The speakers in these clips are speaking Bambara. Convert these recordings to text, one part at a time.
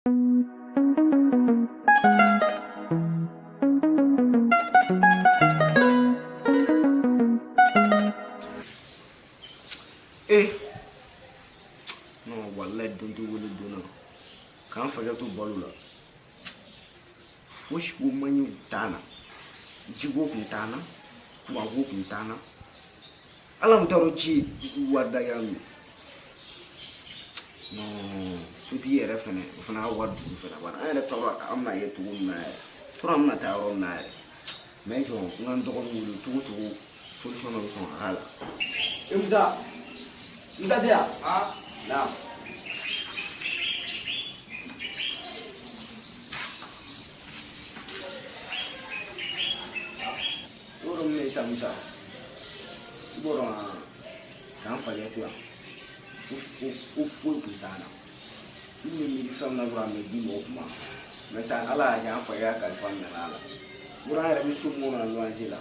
Eh non, wallahi don tɛ wele don na k'an fakɛ to balo la, fosi ko man ɲi t'an na, jiko kun t'an na, kuranko kun t'an na. Ala tun t'a dɔn ji wari da kɛra min. Non, sotigi yɛrɛ fɛnɛ, o fana ka wari duuru fɛnɛ banna. An yɛrɛ t'a dɔn an bɛna kɛ cogo min na yɛrɛ, tora an bɛna taa yɔrɔ min na yɛrɛ. Mais jɔ, n ka n dɔgɔnin wele cogo o cogo, solution dɔ bɛ sɔn ka k'a la. E Musa, Musa tɛ yan? Na. Yɔrɔ min na sisan Musa, i b'o dɔn k'an fakɛ to yan, ko foyi tun t'an na. I bɛ miiri fɛn min na dɔrɔn, a bɛ di mɔgɔw ma. Mais sisan Ala y'a kɛ an fakɛ ka kalifa minɛ a la. Yɔrɔ an yɛrɛ bɛ so min kɔnɔ luwanse la,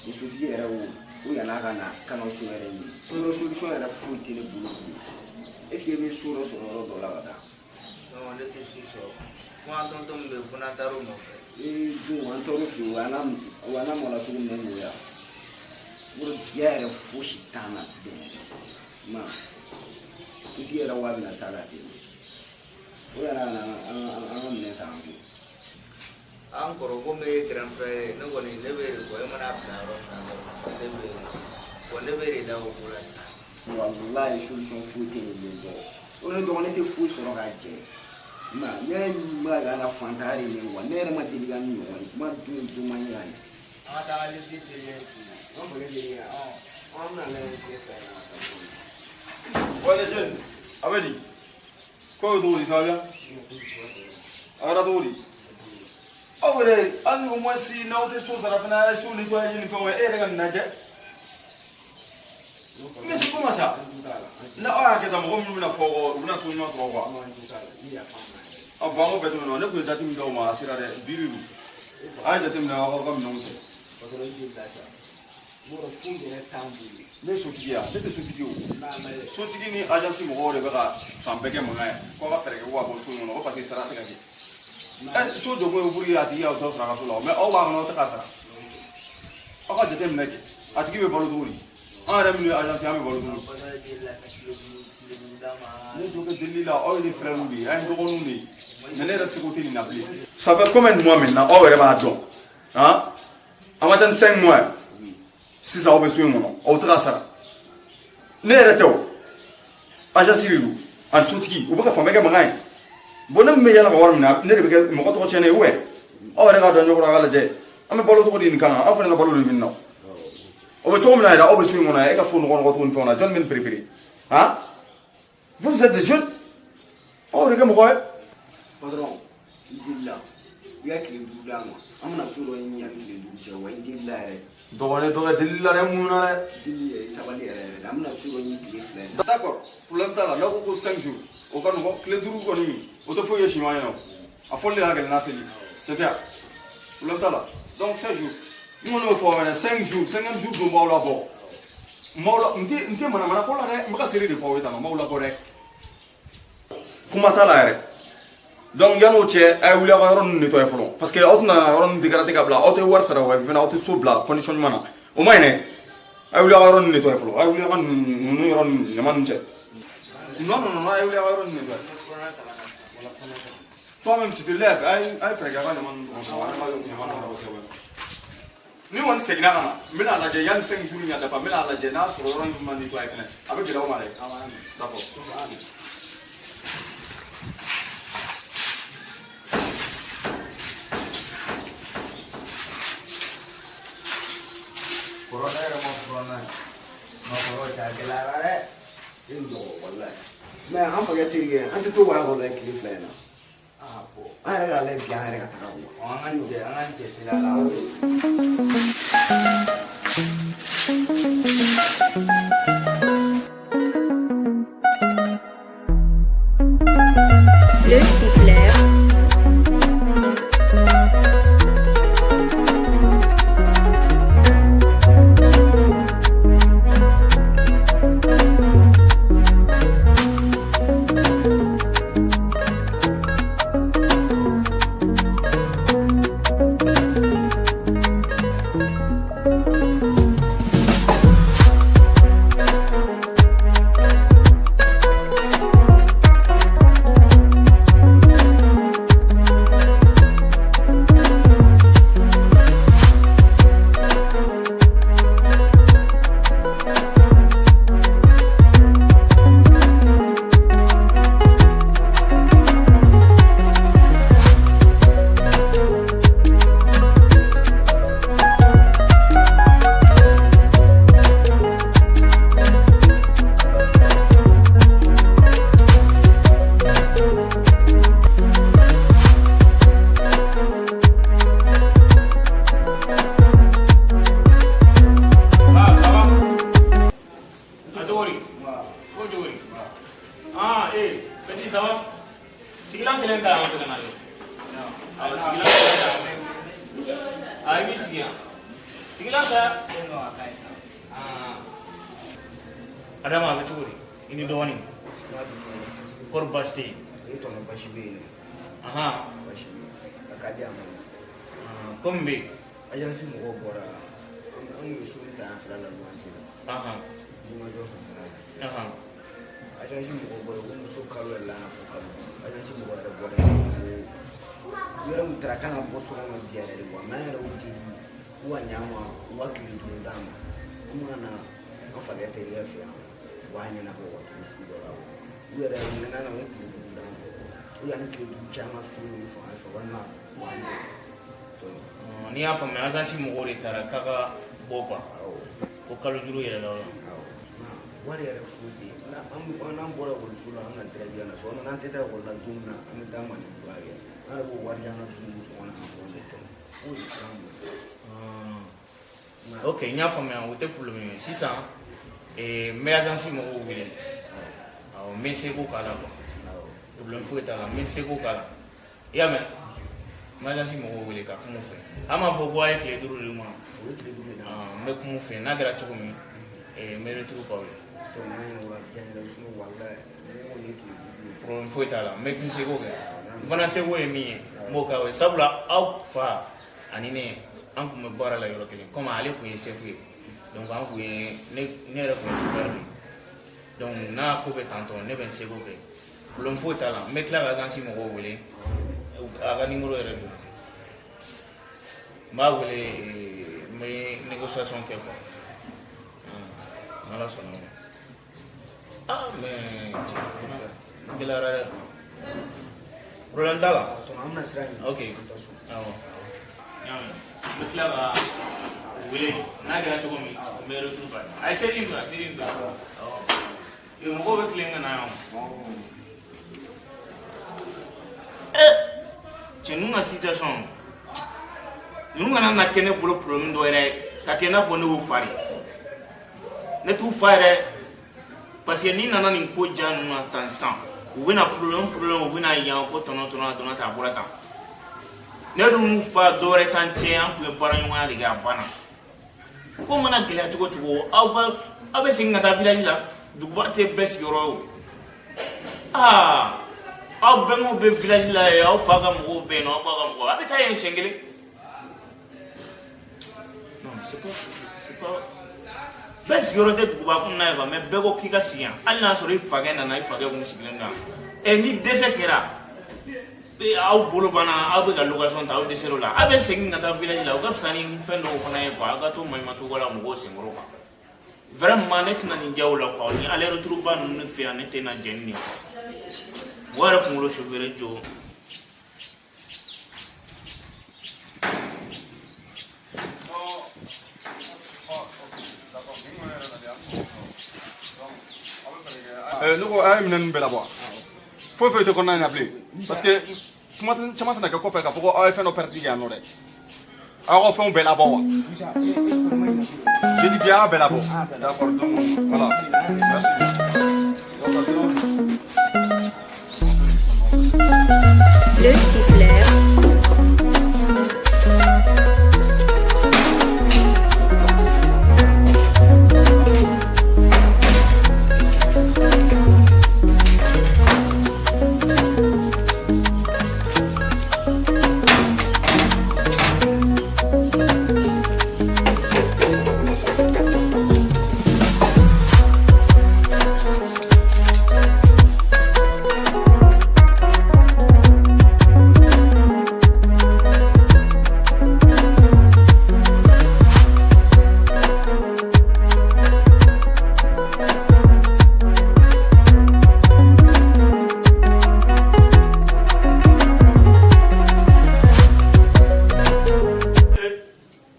ni sotigi yɛrɛ ko yann'a ka na ka na so yɛrɛ ɲini, yɔrɔ solution yɛrɛ foyi tɛ ne bolo bilen. Est ce que i bɛ so dɔ sɔrɔ yɔrɔ dɔ la ka taa? Non, ne tɛ so sɔrɔ. Fo an tonton min bɛ yen, fo n'an taar'o nɔfɛ. Ee dun, an taar'o fɛ yen, o y'an lamɔla cogo min na n'o ya. Yɔrɔ diya yɛrɛ fosi t'an na bilen yɛrɛ. Ma sotigi yɛrɛ wa bɛna s'a la ten, o yɛrɛ ka na an ka minɛn ta an bolo. An kɔrɔ, komi e ye grand frère ye, ne kɔni ne bɛ de kɔ, e mana bila yɔrɔ min na dɔrɔn, ne bɛ bon, ne bɛ de da o ko la sisan. Walayi solution foyi tɛ nin den dɔgɔ. O ne dɔgɔ, ne tɛ foyi sɔrɔ k'a jɛ. Ma ne ma ka na fantanya de ye wa, ne yɛrɛ ma deli ka nin ɲɔgɔn ye. Kuma dun dun man ɲi ka ɲɛ. An ka taa an ka lift teliya. An fɔ ne teliya. An bɛna lajɛ tile fila in na ka taa. Ouais, les jeunes, a bɛ di? Ko bɛ cogo di, ça va bien? A kɛra cogo di? Aw yɛrɛ, hali au moins si n'aw tɛ so sara fana, a ye so nettoyage ni fɛnw kɛ, e yɛrɛ ka nin lajɛ. Mais c'est comment ça? N'aw y'a kɛ tan, mɔgɔ minnu bɛna fɔ kɔ, u bɛna so ɲuman sɔrɔ quoi. Ah bon, an k'o bɛɛ to yen nɔ, ne tun ye date min d'aw ma, a sera dɛ, bi de don. A ye jateminɛ aw ka minɛnw cɛ. Ne ye sotigi ye wa? Ne tɛ sotigi ye o. Sotigi ni agence mɔgɔw de bɛ ka fan bɛɛ kɛ mankan ye k'aw ka fɛɛrɛ kɛ ko ka bɔ so in kɔnɔ, ko parce que sara tɛ ka kɛ. Ɛ, so jɔ kun ye pour que a tigi ka dɔ sɔrɔ a ka so la o, mais aw b'a kɔnɔ, aw tɛ k'a sara. Aw ka jateminɛ kɛ, a tigi bɛ balo cogo di? An yɛrɛ minnu ye agence ye, an bɛ balo cogo di? Ne jo bɛ delili la, aw ye ne frères de ye, an ye dɔgɔninw de ye, mais ne yɛrɛ seko tɛ nin na bilen. Ça fait combien de mois maintenant? Aw yɛrɛ b'a dɔn han, a ma ca ni 5 mois ye sisan aw bɛ so in kɔnɔ, aw tɛ ka sara. Ne yɛrɛ tɛ o, agence de don ani sotigi, u bɛ ka fan bɛɛ kɛ mankan ye. Bon, ne min bɛ yala ka wari minɛ, ne de bɛ kɛ mɔgɔ tɔgɔ tiɲɛnen ye ou bien? Aw yɛrɛ k'a dɔn ɲɔgɔn kɔrɔ, a ka lajɛ an bɛ balo cogo di nin kan, aw fana ka balo de bɛ nin na. O bɛ cogo min na yɛrɛ, aw bɛ so in kɔnɔ yan, e ka so nɔgɔ nɔgɔ cogo ni fɛnw na, jɔnni bɛ nin préféré han? Vous êtes des jeunes, aw de kɛ mɔgɔ ye. Patron, i delila, i ka tile 5 d'an ma, an bɛna so dɔ ɲini yan ni tile 5 cɛ wa, i delila yɛrɛ. Dɔgɔnin dɔgɔ delili la dɛ, mun na dɛ? Deli yɛrɛ, sabali yɛrɛ yɛrɛ, an bɛna so dɔ ɲini tile 2 in na. D'accord, problème t'a la. N'aw ko ko 5 jours, o ka nɔgɔn. Tile 5 kɔni, o tɛ foyi ye siɲuman ye o. A fɔli de ka gɛlɛn n'a seli cɛ tɛ yan. Problème t'a la. Donc 5 jours, n kɔni y'o fɔ aw ɲɛna, 5 jours, 50 jours don b'aw la bɔ. N b'aw la, n tɛ manamana ko la dɛ, n bɛ ka seere de fɔ aw ye tan, n b'aw labɔ dɛ, kuma t'a la yɛrɛ. Donc yan'o cɛ, a ye wuli aw ka yɔrɔ ninnu nettoyer fɔlɔ, parce que aw tɛna yɔrɔ ninnu dégrader ka bila, aw tɛ wari sara wa fɛnɛ, aw tɛ so bila condition ɲuman na, o ma ɲi dɛ. A ye wuli aw ka yɔrɔ ninnu nettoyer fɔlɔ, a ye wuli aw ka ninnu yɔrɔ ninnu ɲama ninnu cɛ. Non non non, a ye wuli aw ka yɔrɔ ninnu nettoyer. Toi-même, tu te lèves, a ye fɛɛrɛ kɛ aw ka ɲama ninnu tɔmɔ, a ka ɲama ninnu parce que ni kɔni seginna ka na, n bɛna lajɛ yanni 5 jours in ka dafa, n bɛna lajɛ n'a sɔrɔ yɔrɔ in ma nettoyer fɛnɛ, a bɛ gɛlɛya aw ma dɛ. D'accord. Kɔrɔ, ne yɛrɛ ma furan n'a ye. Ma kɔrɔ cɛ, a gɛlɛyara dɛ. E ni dɔgɔ, walayi. Mais an fakɛ terikɛ, an tɛ to k'a kɔnɔ tile 2 in na. Ah bon. An yɛrɛ k'a lajɛ bi, an yɛrɛ ka taga quoi. An ka nin cɛ, an ka nin cɛ teliya la. Le Stifler. ta yan fɛ ka na jɔ. Awɔ, sigilan ta yan fɛ. A i b'i sigi yan. Sigilan ta. Adama, a bɛ cogo di? I ni dɔgɔnin. Kɔri baasi tɛ yen? E tɔnɔ, basi bɛ yen. Ahan. Basi bɛ yen, a ka di a ma. Ko min bɛ yen? Agence mɔgɔw bɔra, an kun ye so min ta yan fila la luwanse la. Jimajɔ fanfɛla la. Agence mɔgɔw bɔra ko muso kalo yɛrɛ la fo kalo. Agence mɔgɔw yɛrɛ bɔra yen ko yɔrɔ min taara kan ka bɔ so kɔnɔ bi yɛrɛ de wa, mais an yɛrɛ y'u deli k'u ka ɲa an ma, u ka tile 5 d'an ma. An mana na an fakɛ terikɛ fɛ yan, u b'a ɲɛnabɔ ka cogo sugu dɔ la. U yɛrɛ u nana na, u ye tile 5 d'an ma. U yanni tile 5 cɛ, an ka so ɲini fan wɛrɛ fɛ walima u b'an jɔ. N'i y'a faamuya, agence mɔgɔw de taara k'a ka bɔ quoi. Ko kalo juru yɛlɛla o la. Wari yɛrɛ foyi tɛ yen. N'an bɔra ekɔliso la, an ka direct na so. N'an tɛ taa ekɔli la don min na, an bɛ taa Manebura kɛ. An yɛrɛ b'o wari kɛ an ka dumuni sɔngɔ n'an ka fɛnw de tɔnɔ. Foyi t'an bolo. Ok, n y'a faamuya, o tɛ problème ye. Sisan n bɛ agence mɔgɔw wele. Awɔ, n bɛ n seko k'a la quoi. Problème foyi t'a la, n bɛ n seko k'a la. I y'a mɛn? N bɛ agence mɔgɔw wele ka kuma u fɛ. An b'a fɔ ko a ye tile 5 de ma. O ye tile 5 de. N bɛ kuma u fɛ, n'a kɛra cogo min, n bɛ retour k'aw ye. Problème foyi t'a la, n bɛ n seko kɛ. N fana seko ye min ye, n b'o k'aw ye. Sabula aw fa ani ne, an tun bɛ baara la yɔrɔ kelen. Komi ale tun ye chef ye, donc an tun ye ne yɛrɛ tun ye chauffeur de ye. Donc n'a ko bɛ tantɔ, ne bɛ n seko kɛ. Problème foyi t'a la, n bɛ tila ka agence mɔgɔw wele. A ka numéro yɛrɛ don. N b'a wele, n bɛ négociation kɛ quoi. N'Ala sɔnna ma. Ah mais gɛlɛyara dɛ. Problème t'a la. An bɛna sira ɲini. Ok. Awɔ. N bɛ tila ka u wele, n'a kɛra cogo min, n bɛ retour k'a ye. A ye seli in bila, seli in bila. Awɔ. Mɔgɔw bɛ tilen ka na yan. Cɛ, ninnu ka situation, ninnu kana na kɛ ne bolo problème dɔ yɛrɛ ye, ka kɛ i n'a fɔ ne y'u fa de. Ne t'u fa yɛrɛ, parce que n'i nana nin ko ja ninnu na tan sisan, u bɛna problème problème, u bɛna yan ko tɔnɔ tɔnɔ, a donna tan, a bɔra tan. Ne dun fa dɔwɛrɛ t'an cɛ, an tun ye baaraɲɔgɔnya de kɛ, a banna. Ko mana gɛlɛya cogo cogo, aw b'a aw bɛ segin ka taa village la, duguba tɛ bɛɛ sigiyɔrɔ ye o. Aa, aw bɛnbaw bɛ village la yen, aw fa ka mɔgɔw bɛ yen nɔ, aw ba ka mɔgɔw, a bɛ taa yen siɲɛ kelen. Non, c'est pas bɛɛ sigiyɔrɔ tɛ duguba kɔnɔna ye quoi, mais bɛɛ ko k'i ka sigi yan. Hali n'a sɔrɔ i fakɛ nana, i fakɛ kun sigilen don yan. Ɛ, ni dɛsɛ kɛra aw bolo banna, aw bɛ ka location ta, aw dɛsɛr'o la, aw bɛ segin ka taa village la, o ka fisa ni fɛn dɔw fana ye quoi. Aw ka to maɲumatɔ la mɔgɔw senkɔrɔ quoi. Vraiment, ne tɛna nin diya o la quoi. Ni aller retour ba ninnu ne fɛ yan, ne tɛna jɛn ni nin ye quoi. Mɔgɔ yɛrɛ kunkolo chauffeur jɔ. Ne ko a ye minɛn ninnu bɛɛ labɔ, foyi foyi tɛ kɔnɔna in na bilen, parce que kuma caman tɛna kɛ kɔfɛ k'a fɔ ko aw ye fɛn dɔ perdre kɛ yan nɔ dɛ. Aw ka fɛnw bɛɛ labɔ wa? J'ai dit bien a bɛɛ labɔ. D'accord, donc voilà, merci. Donc sinon Le Stifler.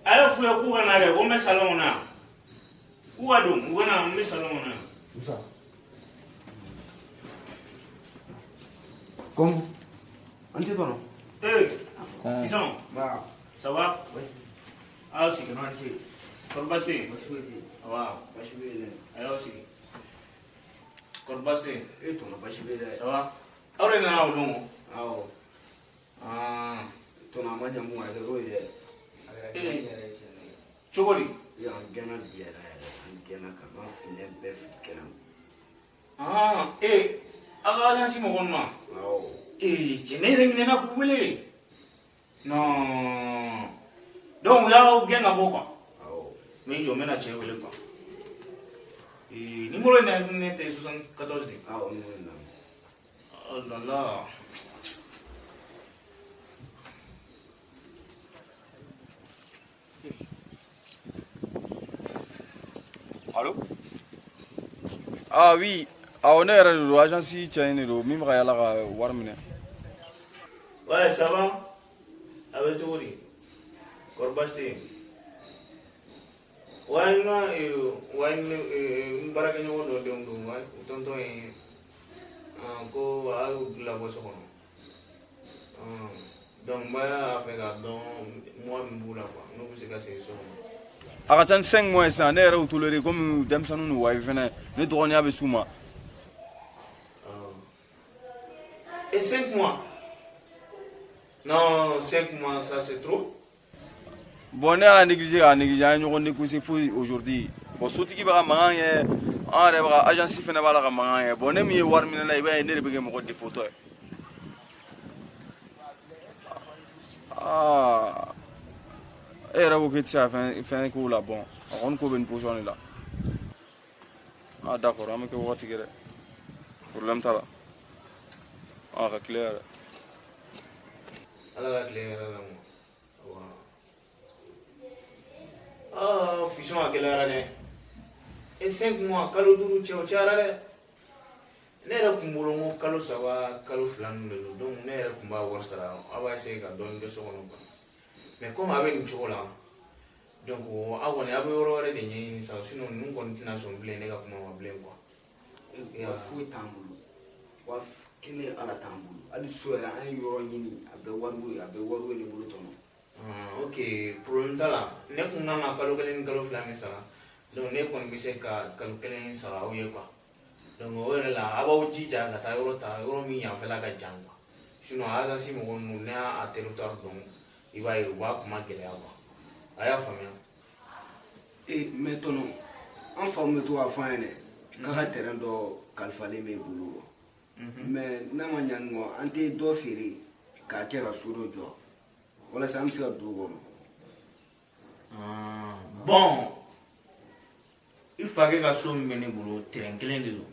A y'a f'u ye k'u ka na kɛ ko n bɛ salon kɔnɔ yan, k'u ka don, u ka na, n bɛ salon kɔnɔ yan. Musa. Comme an tɛ tɔnɔ. Ee, Fisɔn. Ba. Ça va? Oui. Aw sigi. Tɔnɔ an ce. Kɔri baasi tɛ yen? Basi foyi tɛ yen. Awa. Basi bɛ yen dɛ. A y'aw sigi. Kɔri baasi tɛ yen? E tɔnɔ, basi bɛ yen dɛ. Ça va? Aw de nana o don o? Awɔ. ma ɲa mun a kɛra o ye dɛ. A kɛra gɛlɛn yɛrɛ ye tiɲɛ ye. Cogo di? An gɛnna bi yɛrɛ yɛrɛ, an gɛnna ka an minɛn bɛɛ fili kɛnɛ ma. Ah, ee, aw ka agence mɔgɔ ninnu wa? Awɔ. Ee, cɛ, ne yɛrɛ ɲinɛna k'u wele. Non. Donc u y'aw gɛn ka bɔ quoi. Awɔ. N bɛ jɔ, n bɛna cɛ wele quoi. Ee, numéro in na ne tɛ 74 de. Awɔ, numéro in na. Oh là là. Allo? Ah oui, awɔ, ne yɛrɛ de don, agence cɛ in de don min bɛ ka yala ka wari minɛ. Ouais, ça va? A bɛ cogo di? Kɔri baasi tɛ yen? Ouais, n ka ouais, n baarakɛɲɔgɔn dɔ denw don, ouais, o tonton ye ah, ko a y'u labɔ so kɔnɔ. Ah, donc n b'a fɛ k'a dɔn mois min b'u la quoi, n'u bɛ se ka segin so kɔnɔ. A ka ca ni 5 mois ye sisan, ne yɛrɛ y'u toléré komi denmisɛnninw don wa fɛnɛ ne dɔgɔninya bɛ s'u ma. Ah. Et 5 mois? Non, 5 mois, ça c'est trop. Bon, ne y'a négligé k'a négligé, an ye ɲɔgɔn négocier fo aujourd'hui. Bon, sotigi bɛ ka mankan kɛ, an yɛrɛ bɛ ka agence fɛnɛ b'a la ka mankan kɛ. Bon, ne min ye wari minɛ la, i b'a ye ne de bɛ kɛ mɔgɔ défaut tɔ ye. Aa, e yɛrɛ ko k'e tɛ se ka fɛn fɛn k'o la. Bon, a kɔni ko bɛ nin position de la. Ah d'accord, an bɛ kɛ wagati kɛ dɛ, problème t'a la. Ah, ka tile yɛrɛ. Ala ka tile hɛrɛ la ma. Wa. Ah, fisɔn a gɛlɛyara dɛ. E, 5 mois, kalo 5, cɛ, o cayara dɛ. Ne yɛrɛ kun bolo n ko kalo 3, kalo 2 ninnu de don. Donc ne yɛrɛ kun b'a wari sara, aw b'a essayer ka dɔɔnin kɛ so kɔnɔ quoi. Mais comme a bɛ nin cogo la, donc aw kɔni aw bɛ yɔrɔ wɛrɛ de ɲɛɲini sa, sinon ninnu kɔni tɛna sɔn bilen ne ka kuma ma bilen quoi. Wa foyi t'an bolo, wa kelen ala t'an bolo, hali so yɛrɛ an ye yɔrɔ ɲini, a bɛɛ wariko ye, a bɛɛ wariko ye ne bolo tɔnɔ. Ah, ok, problème t'a la. Ne kun kan ka kalo 1 ni kalo 2 min sara, donc ne kɔni bɛ se ka kalo 1 sara aw ye quoi. Donc o yɛrɛ la, aw b'aw jija ka taa yɔrɔ ta, yɔrɔ min yanfɛla ka jan quoi. Sinon agence mɔgɔ ninnu, ne y'a territoire dɔn, i b'a ye u b'a kuma gɛlɛya quoi. A y'a faamuya? Ee, mais tɔnɔ, an faw bɛ to k'a fɔ an ɲɛnɛ k'a ka terrain dɔ kalifalen b'e bolo wa. Mais n'a ma ɲa nin kɔ, an tɛ dɔ feere k'a kɛ ka so dɔ jɔ walasa an bɛ se ka don o kɔnɔ. Ah, bon, i fakɛ ka so min bɛ ne bolo, terrain kelen de don.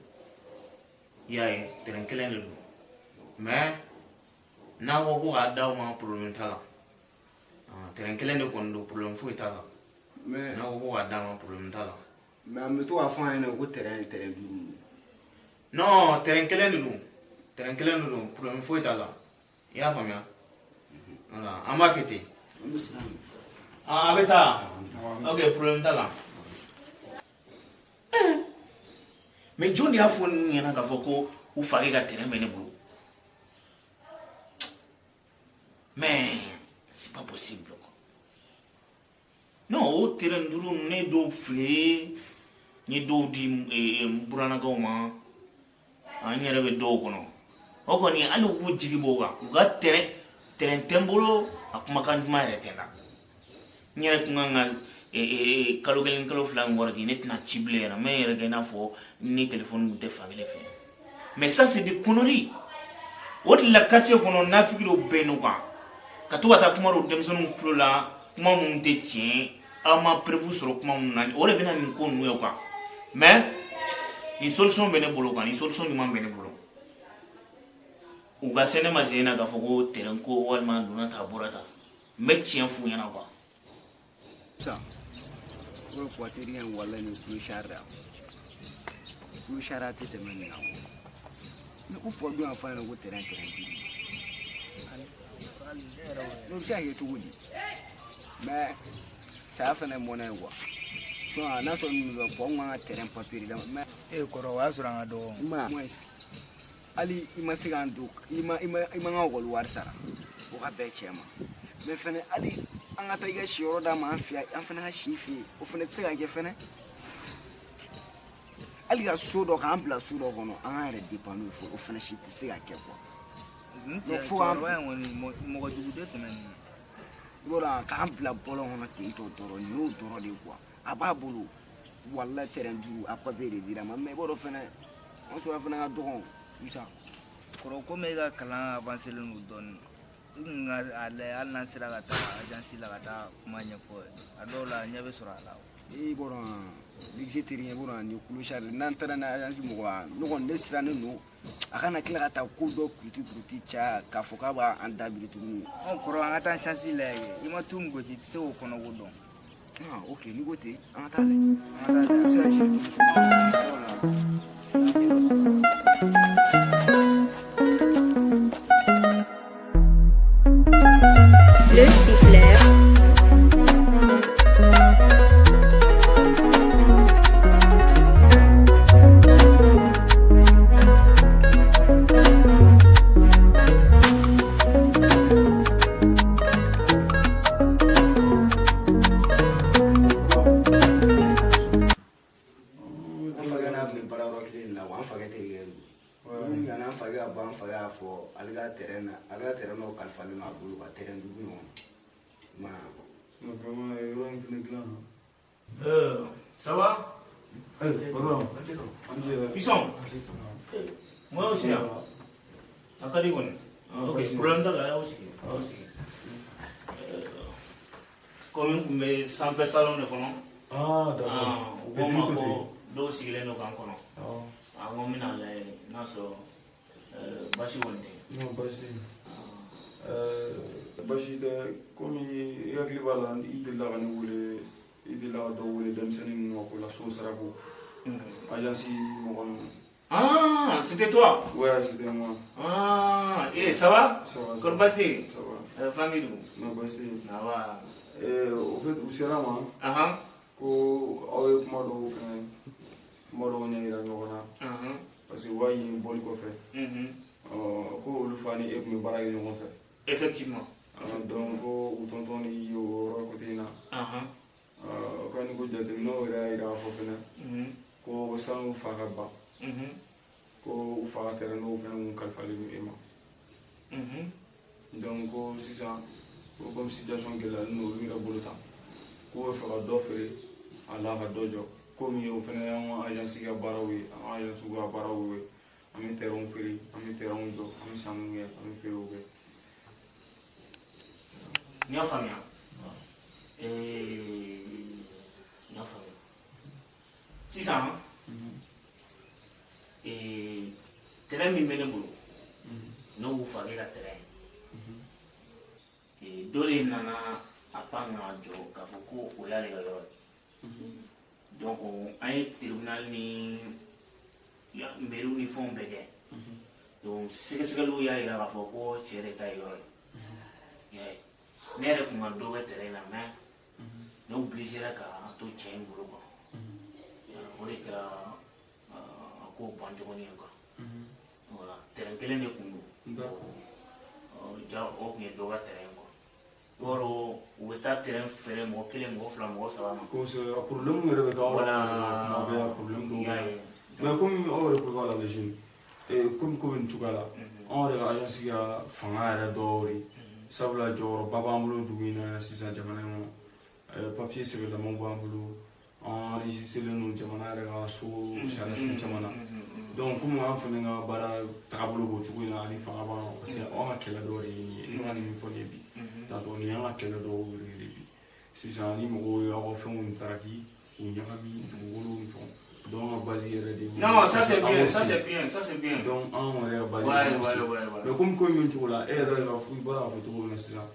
I y'a ye, terrain kelen de don. Mais n'a ko ko k'a d'aw ma, problème t'a la. Ah, terrain kelen de kɔni don, problème foyi t'a la. Mais n'a ko ko k'a d'a ma, problème t'a la. Mais an bɛ to k'a fɔ an ɲɛna ko terrain ye terrain 5 ye. Non, terrain kelen de don. Terrain kelen de don, problème foyi t'a la. I y'a faamuya? Voilà, an b'a kɛ ten. An bɛ siran. Ah, a bɛ taa. Ok, problème t'a la. Mais jɔn de y'a fɔ ninnu ɲɛna k'a fɔ ko u fakɛ ka terrain bɛ ne bolo? Mais c'est pas possible quoi. Non, o terrain 5 ne dɔw feere, n ye dɔw di n burannakaw ma, an yɛrɛ bɛ dɔw kɔnɔ. O kɔni, hali u k'u jigi bɔ o kan, u ka terrain tɛ n bolo, a kumakan duman yɛrɛ tɛ n na. N yɛrɛ kun kan ka kalo 1, kalo 2 min wari di, ne tɛna ci bilen yɛrɛ, n bɛ n yɛrɛ kɛ i n'a fɔ ni telefɔni tun tɛ fankelen fɛ. Mais ça, c'est des conneries. O de la, quartier kɔnɔ, nafigi dɔw bɛ yen nɔ quoi, ka to ka taa kuma dɔw denmisɛnninw tulo la, kuma minnu tɛ tiɲɛ, aw ma preuve sɔrɔ kuma minnu na, o de bɛ na nin ko ninnu ye quoi. Mais nin solution bɛ ne bolo quoi, nin solution ɲuman bɛ ne bolo. U ka se ne ma sen na k'a fɔ ko terrain ko walima donna ta bɔra ta, n bɛ tiɲɛ f'u ɲɛna quoi. Sa o ye in, walayi, ni clochard la, clochard tɛ tɛmɛ nin kan. Mais ko pɔ dun y'a fɔ a ɲɛna ko terrain 5, o bɛ se ka kɛ cogo di? Mais saya fana ye mɔnɛ ye quoi. Sinon n'a sɔrɔ ninnu bɛ pɔ, n kan ka terrain papier d'a ma mais E kɔrɔ, o y'a sɔrɔ an ka dɔgɔ. I ma ye, hali i ma se k'an don, i ma n ka ekɔli wari sara, o ka bɛn cɛ ma. Mais fɛnɛ, hali an ka taa i ka siyɔrɔ d'a ma an fɛ yan, an fana ka si fɛ yen, o fana tɛ se ka kɛ fɛnɛ. Hali ka so dɔ k'an bila so dɔ kɔnɔ, an k'an yɛrɛ dépend n'o ye fɔlɔ, o fana si tɛ se ka kɛ quoi. N Donc, cɛ fo k'an cɛkɔrɔba in kɔni, mɔgɔ jugu tɛ tɛmɛ nin kan. I b'a dɔn k'an bila bɔlɔn kɔnɔ ten tɔ dɔrɔn, nin y'o dɔrɔn de ye quoi. A b'a bolo walayi, terrain 5, a papier de dira a ma. Mais i b'a dɔn fɛnɛ, an sɔrɔ fɛnɛ ka dɔgɔn Musa. Kɔrɔ, komi e ka kalan avancé len don dɔɔni, i kun ka a lajɛ, hali n'an sera ka taa agence la ka taa kuma ɲɛfɔ, a dɔw la ɲɛ bɛ sɔrɔ a la. I b'a dɔn Ligisi terikɛ, i b'a dɔn nin clochard, n'an taara n'a agence mɔgɔ ye, ne kɔni ne sirannen don a kana tila ka taa ko dɔ kuruti kuruti caya k'a fɔ k'a b'an dabiri tuguni. Ɔ kɔrɔ, an ka taa chance lajɛ. I ma tu min gosi, i tɛ se k'o kɔnɔko dɔn. Ah ok, n'i ko ten, an ka taa lajɛ. An ka taa lajɛ. A bɛ se ka sɛ. Le Stifler. An fakɛ n'a tun bɛ baara yɔrɔ kelen de la wa, an fakɛ terikɛ don. N'u nana, an fakɛ ka bɔ, an fakɛ y'a fɔ ale ka terrain na, ale ka terrain dɔ kalifalen don a bolo ka terrain 5 ɲɔgɔn ma. Non, vraiment, yɔrɔ in fɛnɛ dilan. Ça va? Eh, patron. An jɛ. Fiston. Moi aussi, hein. A ka di kɔni. Ok, problème t'a la, aw sigi, aw sigi. Komi n tun bɛ sanfɛ salon de kɔnɔ. Ah, d'accord. Ah, u ko n ma ko dɔw sigilen don k'an kɔnɔ. Ah, A ko n bɛna lajɛ n'a sɔrɔ basi kɔni tɛ. Non, basi tɛ. Basi tɛ, komi i hakili b'a la, i delila ka ne wele, i delila ka dɔ wele denmisɛnnin ninnu ka ko la, so sarako. Agence mɔgɔ ninnu. Ah, c'était toi? Ouais, c'était moi. Ah, eh, ça va? Ça va, ça Kɔri va. baasi tɛ yen? Ça va. Famille dun? Non, basi tɛ yen. Awa. Au fait, u sera ma Ahan. ko aw ye kuma dɔw fɛnɛ, kuma dɔw ɲɛ yira ɲɔgɔn na. Parce que u b'a ɲini bɔli kɔfɛ. Ɔ, ko olu fa ni e tun bɛ baara kɛ ɲɔgɔn fɛ. Effectivement. Ah, donc ko u tonton ni o yɔrɔ côté in na. Ah, ko ni ko jateminɛw yɛrɛ y'a yira k'a fɔ fɛnɛ ko sanu fa ka ban, ko u fa ka terrain dɔw fɛnɛ kun kalifalen don e ma. Donc ko sisan ko comme situation gɛlɛyalen don olu yɛrɛ bolo tan, k'u bɛ fɛ ka dɔ feere a la ka dɔ jɔ, komi o fɛnɛ y'an ka agence ka baaraw ye, an ka agence ka baaraw ye, an bɛ terrain feere, an bɛ terrain jɔ, an bɛ sanniw kɛ, an bɛ feerew kɛ. N y'a faamuya. N y'a faamuya. Sisan, terrain min bɛ ne bolo, n'o y'u fakɛ ka terrain ye. Dɔ de nana a pan k'a jɔ k'a fɔ ko o y'ale ka yɔrɔ ye. Donc an ye tribunal ni mairie ni fɛnw bɛɛ kɛ. Donc sɛgɛsɛgɛliw y'a yira k'a fɔ ko cɛ de ta ye yɔrɔ ye. I y'a ye. Ne yɛrɛ kun ka dɔ kɛ terrain na, mais ne obligé ka to cɛ in bolo quoi. O de kɛra a ko ban cogo ye quoi. Voilà, terrain kelen de kun don. D'accord. Ja o kun ye dɔ ka terrain quoi. I b'a dɔn u bɛ taa terrain feere mɔgɔ kelen, mɔgɔ fila, mɔgɔ saba ma. Kosɛbɛ, a problème yɛrɛ bɛ k'aw la. Kuma bɛɛ a problème dɔw I bɛ y'a yen. ye. Mais comme aw yɛrɛ ko b'a la les jeunes, comme ko bɛ nin cogoya la, anw yɛrɛ ka agence ka fanga yɛrɛ dɔw de, sabula jɔyɔrɔba b'an bolo dugu in na yan sisan, jamana in kɔnɔ. Papier sɛbɛlamaw b'an bolo, an enregistré don jamana yɛrɛ ka so sariya sun caman na. Donc komi an fana ka baara tagabolo b'o cogo in na, ani fanga b'an kan, parce que anw ka kɛlɛ dɔw de ye nin ye. I bɛ ka nin min fɔ nin ye bi tantôt, nin y'an ka kɛlɛ dɔw yɛrɛ de bi sisan. Ni mɔgɔw ye aw ka fɛnw taraki k'u ɲagami dugukolow ni fɛnw, donc an ka base yɛrɛ de ye. Non, ça c'est An bien, b'o ça sigi. c'est bien, ça c'est bien. Donc anw yɛrɛ ka base an b'o sigi. Mais comme ko in bɛ cogo la, e yɛrɛ ka i bɔra k'a fɔ cogo min na sisan,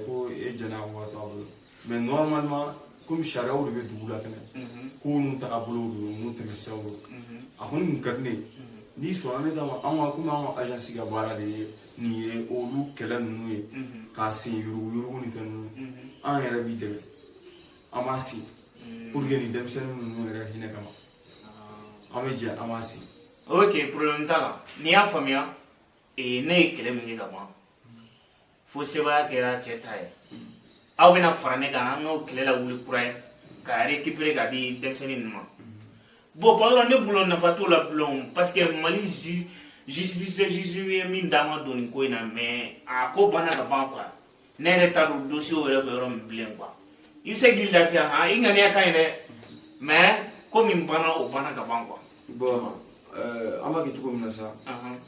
ko e jɛn'a kɔ ka to a bolo, mais normalement comme sariyaw de bɛ dugu la fɛnɛ, kow n'u tagabolow don, n'u tɛmɛsiraw don, a kɔni kun ka di ne ye n'i sɔnna ne ta ma, anw ka komi anw ka agence ka baara de ye nin ye, olu kɛlɛ ninnu ye k'a sen yuruguyurugu ni fɛn ninnu ye, an yɛrɛ b'i dɛmɛ, an b'a sen pour que nin denmisɛnnin ninnu yɛrɛ hinɛ kama, an bɛ jɛ an b'a sen. Ok, problème t'a la. N'i y'a faamuya, ne ye kɛlɛ min kɛ ka ban fo sebaaya kɛra cɛ ta ye, aw bɛna fara ne kan, an k'o kɛlɛ lawuli kura ye k'a récupérer k'a di denmisɛnnin ninnu ma. Bon patron, ne bolo nafa t'o la bilen, parce que Mali justice juge ye min d'an ma don nin ko in na, mais a ko banna ka ban quoi. Ne yɛrɛ t'a dɔn dossier yɛrɛ bɛ yɔrɔ min bilen quoi. I bɛ se k'i lafiya han, i ŋaniya ka ɲi dɛ, mais ko min banna, o banna ka ban quoi. Bon, an b'a kɛ cogo min na sa,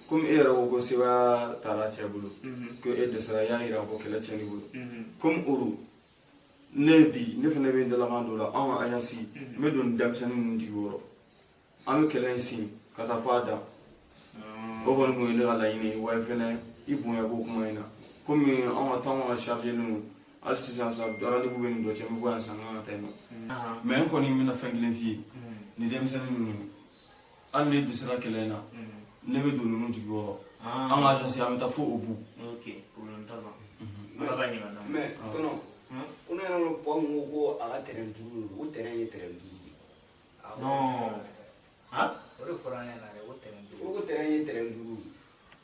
komi e yɛrɛ ko ko sebaaya taara cɛ bolo, ko e dɛsɛra, i y'a yira ko kɛlɛ tiɲɛn'i bolo, komi o don, ne bi ne fana bɛ n dalakan dɔ la, anw ka agence, n bɛ don denmisɛnnin ninnu jigi kɔrɔ, an bɛ kɛlɛ in sen ka taa fɔ a dan. O kɔni kun ye ne ka laɲini ye. Wa fɛnɛ i bonya b'o kuma in na, komi anw ka temps ka chargé don hali sisan sa, rendez-vous bɛ nin dɔ cɛ, n bɛ bɔ yan sisan, n kan ka taa yen nɔ. Mais n kɔni bɛna fɛn kelen f'i ye: nin denmisɛnnin ninnu, hali ne dɛsɛra kɛlɛ in na, ne bɛ don ninnu jigi kɔrɔ, an ka agence, an bɛ taa fo au bout. Ok, problème t'a la, Ala ka ɲɛ ka d'an ma. Mais tonton, ko ne yɛrɛ ko ko ko a ka terrain 5 don, ko terrain ye terrain 5 de. Non, han? O de fɔra an ɲɛna dɛ, ko terrain 5. Ko terrain ye terrain 5.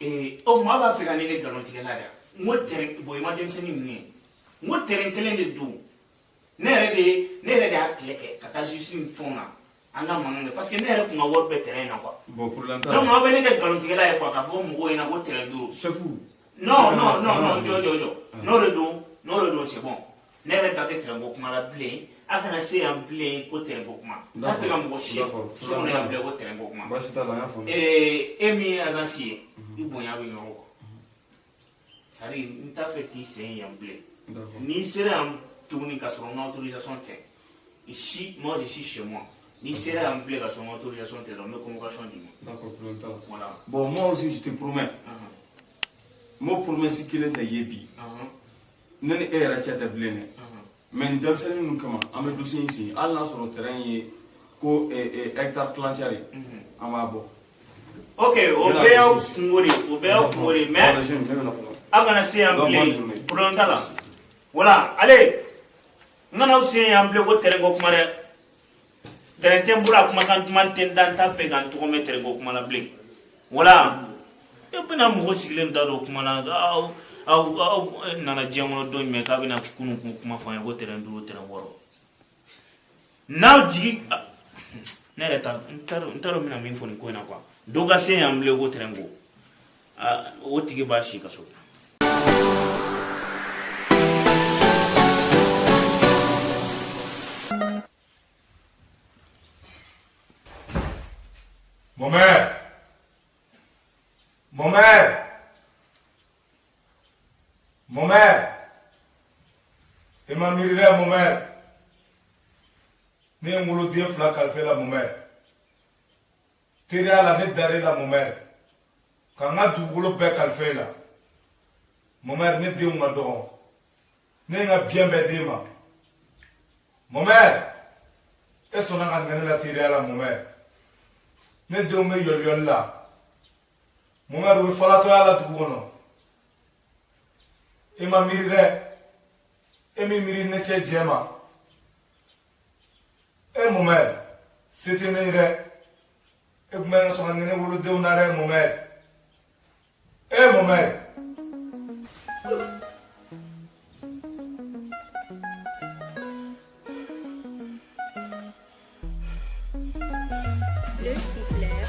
Ee, o tuma a b'a fɛ ka ne kɛ nkalontigɛla de ye? N ko terrain, bon, i ma denmisɛnnin ninnu ye, n ko terrain kelen de don. Ne yɛrɛ de y'a kɛlɛ kɛ ka taa justice ni fɛnw na, an ka mankan kɛ, parce que ne yɛrɛ kun ka wari bɛɛ terrain na quoi. Bon, problème t'a Donc la. aw bɛ ne kɛ nkalontigɛla ye quoi, k'a fɔ mɔgɔw ɲɛna ko terrain 5. Chef. Non, non, non, non, jɔ, jɔ, jɔ. N'o de don, n'o de don, c'est bon. Ne yɛrɛ da tɛ terrain ko kuma la bilen. A kana se yan bilen ko terrain ko kuma. N t'a fɛ ka mɔgɔ si so kɔnɔ yan bilen ko terrain ko kuma. Baasi t'a la, n y'a faamu. Ee, e min ye agence ye, i bonya bɛ yɔrɔ kɔ, c'est à dire n t'a fɛ k'i sen yan bilen. N'i sera yan tuguni ka sɔrɔ n ka autorisation tɛ, ici, moi je suis chez moi, n'i sera yan bilen ka sɔrɔ n ka autorisation tɛ dɔrɔn, n bɛ convocation d'i ma. D'accord, problème t'a la. Voilà. Bon, moi aussi, je te promets, n b'o promesse kelen ta i ye bi. Ne ni e yɛrɛ cɛ tɛ bilen dɛ, mais nin denmisɛnnin ninnu kama, an bɛ dossier in sigi, hali n'a sɔrɔ terrain ye ko hectare tilancɛ de, an b'a bɔ. Ok, o bɛɛ y'aw kungo de ye, o bɛɛ y'aw kungo de ye, mais ne bɛna fɔlɔ. Aw kana se yan bilen, problème t'a la. Voilà, allez, n kana aw sen yan bilen ko terrain ko kuma dɛ. Terrain tɛ n bolo, a kumakan duman tɛ n da, n t'a fɛ ka n tɔgɔ mɛn terrain ko kuma la bilen. Voilà, e bɛna mɔgɔ sigilen da don kuma la, aw aw aw nana diɲɛ kɔnɔ don jumɛn k'a bɛna kunun kuma fɔ an ye ko terrain 5, terrain 6? N'aw jigi, ne yɛrɛ ta, n t'a dɔn, n t'a dɔn n bɛna min fɔ nin ko in na quoi. Dɔ ka se yan bilen ko terrain ko, o tigi b'a si kaso. Mon mère. Mon mère. Mon mère. E ma miiri dɛ, mon mère. Ne ye n woloden fila kalifa e la, mon mère. Teriya la, ne dar'e la, mon mère. Ka n ka dugukolo bɛɛ kalifa e la. Mon mère, ne denw ka dɔgɔn. Ne ye n ka bien bɛɛ d'e ma. Mon mère. E sɔnna ka nɛnɛ la teriya la, mon mère. Ne denw bɛ yɔliyɔli la. Mon mère, u bɛ falatɔya la dugu kɔnɔ. E ma miiri dɛ. E min miiri ne cɛ jɛ ma. E mon mère, se tɛ ne ye dɛ. E tun bɛ ka sɔn ka nɛnɛ wolodenw na dɛ, mon mère. E mon mère. Le Stifleur.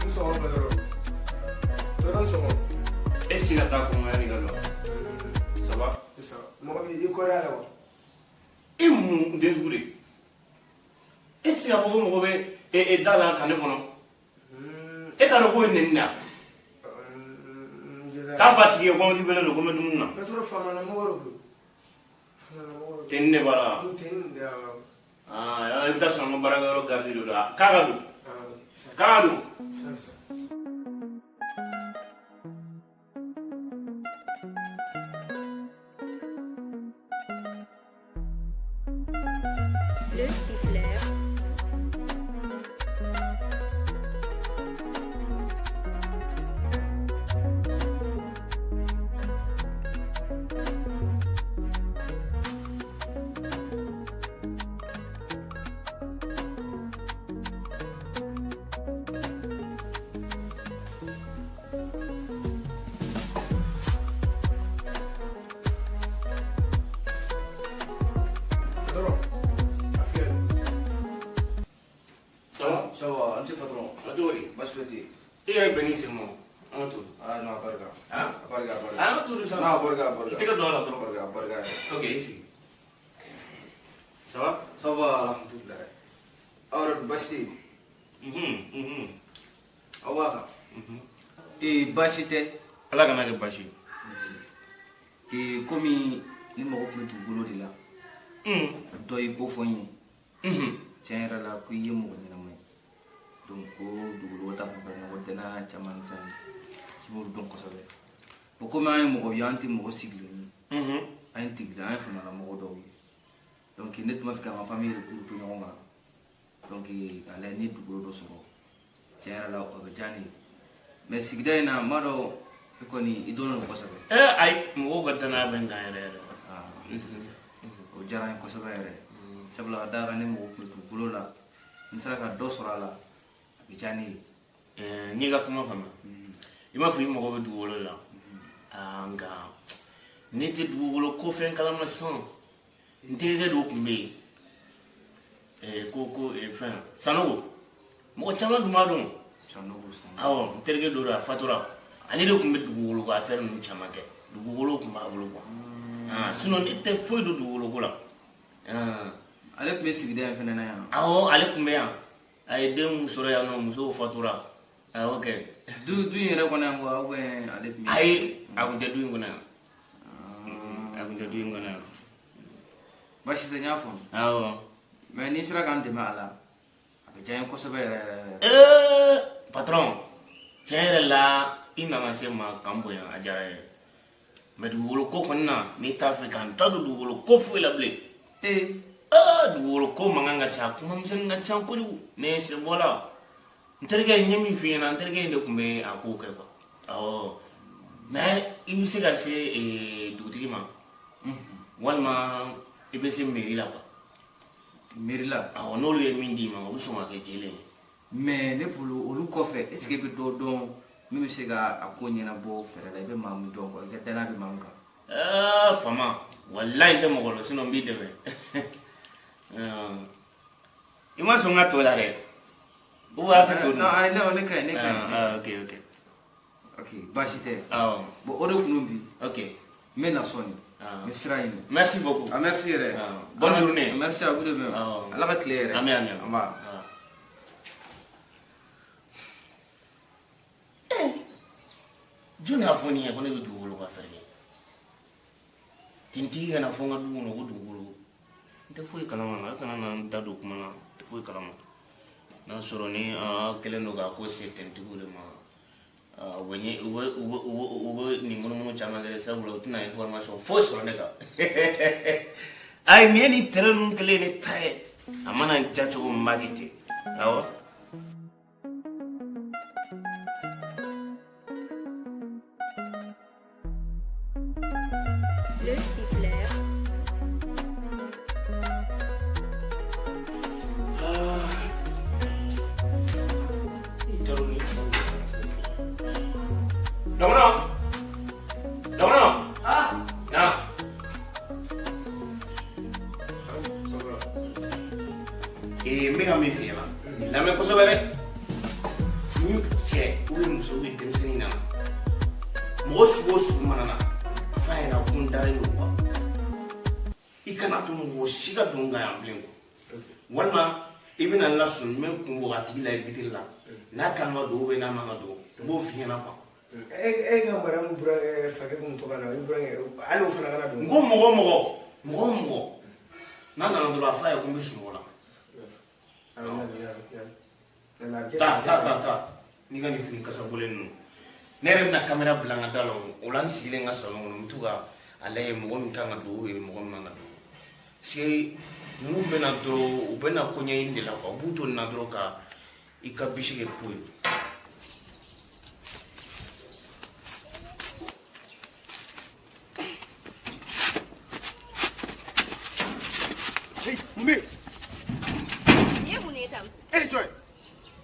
N sɔgɔma patron. Patron, sɔgɔma. E tɛ se ka taa kɔn yanni ka lɔ, ça va? Mɔgɔ bɛ i kɔrɔ la wa? E mun den sugu de, e tɛ se k'a fɔ ko mɔgɔ bɛ e da la ka ne kɔnɔ, e t'a dɔn k'o ye nɛni na k'a fɔ a tigi ye ko n wele don ko n bɛ dumuni na. Patron, faamana mɔgɔ de koyi. Faamana mɔgɔ de. Tenni de b'a la. Tenni de. Aa, i bɛ taa sɔrɔ an ka baarakɛyɔrɔ garidi de don, k'a ka don. K'a don. Le Stifleur. Patron, a filɛ. Ça va? Ça va, an ce patron. A cogo di? Baasi foyi tɛ yen. I yɛrɛ bɛn n'i sen ma. An ka to. Ah non, a barika. Han? A barika, a barika. An ka to sa. Non, a barika, a barika. I tɛgɛ don a la dɔrɔn. A barika, a barika yɛrɛ. Ok, i sigi. Ça va? Ça va, alhamdulilayi. Aw yɛrɛ dun baasi tɛ yen? Mhm, mhm. Aw b'a kan? Ee baasi tɛ. Ala kana kɛ baasi ye. Ee komi ne mago tun bɛ dugukolo de la. Dɔ y'i ko fɔ n ye. Tiɲɛ yɛrɛ la ko i ye mɔgɔ ɲɛnama ye. Donc ko dugukolo ta fanfɛla la ko danaya caman ni fɛn k'i b'olu dɔn kosɛbɛ. Bon komi an ye mɔgɔ ye an tɛ mɔgɔ sigilen ye. An ye tigilen an ye famalamɔgɔ dɔw ye. Donc ne tun b'a fɛ k'an ka famille yɛrɛ to ɲɔgɔn kan. Donc k'a lajɛ ni dugukolo dɔ sɔrɔ tiɲɛ yɛrɛ la o bɛ diya ne ye. Mais sigida in na n b'a dɔn e kɔni i dɔnnen don kosɛbɛ. Ee ayi, mɔgɔw ka danaya bɛ n kan yɛrɛ yɛrɛ. O diyara n ye kosɛbɛ yɛrɛ. Sabula ka d'a kan ne mago tun bɛ dugukolo la. N sera ka dɔ sɔrɔ a la a bɛ diya ne ye. N y'i ka kuma faamuya. I m'a fɔ i mago bɛ dugukolo la. Aa nka ne tɛ dugukolo ko fɛn kalama sisan. N terikɛ dɔw tun bɛ yen. Ko fɛn Sanogo. Mɔgɔ caman tun b'a dɔn. Sanogo, Sanogo. Awɔ, n terikɛ dɔ don a fatura. Ale de tun bɛ dugukolo ko affaire ninnu caman kɛ. Dugukolo tun b'a bolo quoi. Ah, sinon ne tɛ foyi dɔn dugukolo ko la. Ale tun bɛ sigida in fana na yan. Awɔ, ale tun bɛ yan. A ye den sɔrɔ yan nɔ, musow fatura. Awɔ kɛ. Du in yɛrɛ kɔnɔ yan quoi ou bien ale tun bɛ. Ayi, a tun tɛ du in kɔnɔ yan. A tun tɛ du in kɔnɔ yan. Baasi tɛ n y'a faamu. Awɔ. Mais n'i sera k'an dɛmɛ a la, a bɛ diya n ye kosɛbɛ yɛrɛ yɛrɛ. Ee, patron, tiɲɛ yɛrɛ la i nana se n ma ka n bonya, a diyara n ye. Mais dugukolo ko kɔni na, n'i t'a fɛ ka n ta don dugukolo ko foyi la bilen. Ee. Aa, dugukolo ko mankan ka ca, kuma misɛnnin ka ca kojugu. Ne ye sen bɔ la. N terikɛ n ye min f'i ɲɛna, n terikɛ in de tun bɛ a kow kɛ quoi. Awɔ. Mais i bɛ se ka se dugutigi ma. Walima i bɛ se mairie la quoi. Mairie la? Awɔ, n'olu ye min d'i ma, o bɛ sɔn ka kɛ jɛlen ye. Mais ne bolo olu kɔfɛ, est ce que i bɛ dɔ dɔn min bɛ se ka a ko ɲɛnabɔ fɛɛrɛ la, i bɛ maa min dɔn quoi, i ka danaya bɛ maa min kan. Aa, fama, walayi n tɛ mɔgɔ dɔn, sinon n b'i dɛmɛ. I ma sɔn n ka to la dɛ. Ou a tɛ to dun? Non, ayi, ne ka ɲi, ne ka ɲi. Ah, ok, ok. Ok, baasi tɛ. Awɔ. Bon, o de kun don bi. Ok. N bɛ na sɔɔni. N bɛ sira ɲini. Merci beaucoup. Ah, merci yɛrɛ. Bonne journée. Merci à vous de même. Ala ka tile yɛrɛ. Ami, ami, ami. An ba. Jɔn y'a fɔ nin ye ko ne bɛ dugukolo ka fɛɛrɛ kɛ? Tentigi kana fɔ n ka du kɔnɔ ko dugukolo. N tɛ foyi kalama, a kana na n da don kuma la, n tɛ foyi kalama. N'a sɔrɔ ni a kɛlen don k'a ko se tentigiw de ma, u bɛ ɲɛ u bɛ u bɛ u bɛ nin munumunu caman kɛ, sabula u tɛna information foyi sɔrɔ ne kan. Ayi, nin ye nin terrain ninnu kɛlen ye ne ta ye. A mana n diya cogo min, n b'a kɛ ten. Awɔ. Le Stifleur. Dɔgɔnɔ! Dɔgɔnɔ! Ah! Na! Ee, n bɛ ka min f'i ɲɛna, nin lamɛn kosɛbɛ dɛ. Ni cɛ ou bien muso ou bien denmisɛnnin nana, mɔgɔ sugu o sugu mana na, a f'a ɲɛna ko n dalen don quoi. I kana to mɔgɔ si ka don n kan yan bilen quoi. Walima i bɛna n lasɔrɔ n bɛ n kun bɔ a tigi la vitre la. N'a kan ka don ou bien n'a man ka don, n b'o f'i ɲɛna quoi. E ka madame fakɛ kun to ka na, i burankɛ, hali o fana kana don. N ko mɔgɔ o mɔgɔ, mɔgɔ o mɔgɔ, n'a nana dɔrɔn a f'a ye ko n bɛ sunɔgɔ la. Awɔ, n y'a mɛn, n y'a mɛn. Taa taa taa taa n'i ka nin fini kasa bɔlen ninnu, ne yɛrɛ bɛna kamera bila n ka da la. O la n sigilen n ka salon kɔnɔ, n bɛ to ka a lajɛ mɔgɔ min kan ka don ou bien mɔgɔ min man ka don, parce que ninnu bɛ na dɔrɔn, u bɛ na ko ɲɛɲini de la quoi. U b'u to nin na dɔrɔn ka i ka bisi kɛ po ye. Mun bɛ yen? Nin ye mun ye tan? E ye jɔn ye?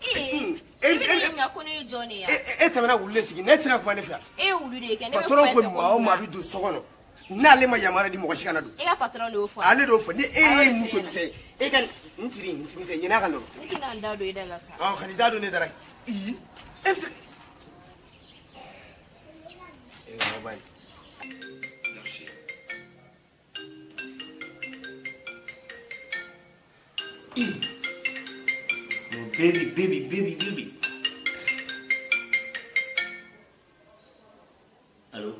Ee, E i bɛ ne ɲininka ko ne ye jɔn de ye? E tɛmɛna wulu de sigi, ne tɛ se ka kuma ne fɛ yan. E ye wulu de ye kɛ, ne bɛ Patɔrɔn kuma e ko fɛ ko maa o maa munna? bɛ don so kɔnɔ, n'ale ma yamaruya di, mɔgɔ si kana don. E ka patɔrɔn de y'o fɔ. Ale de y'o fɔ. Ni e A y'o ye de muso f'i ɲɛna. kisɛ ye, e ka n tiri n tɛ ɲin'a kan dɔrɔn. Ne tɛna n da don e da la sa. Ɔ, kan'i da don ne da la. Ii, e bɛ se e ka ba ye. Merci. No, baby, baby, baby, baby. Allô?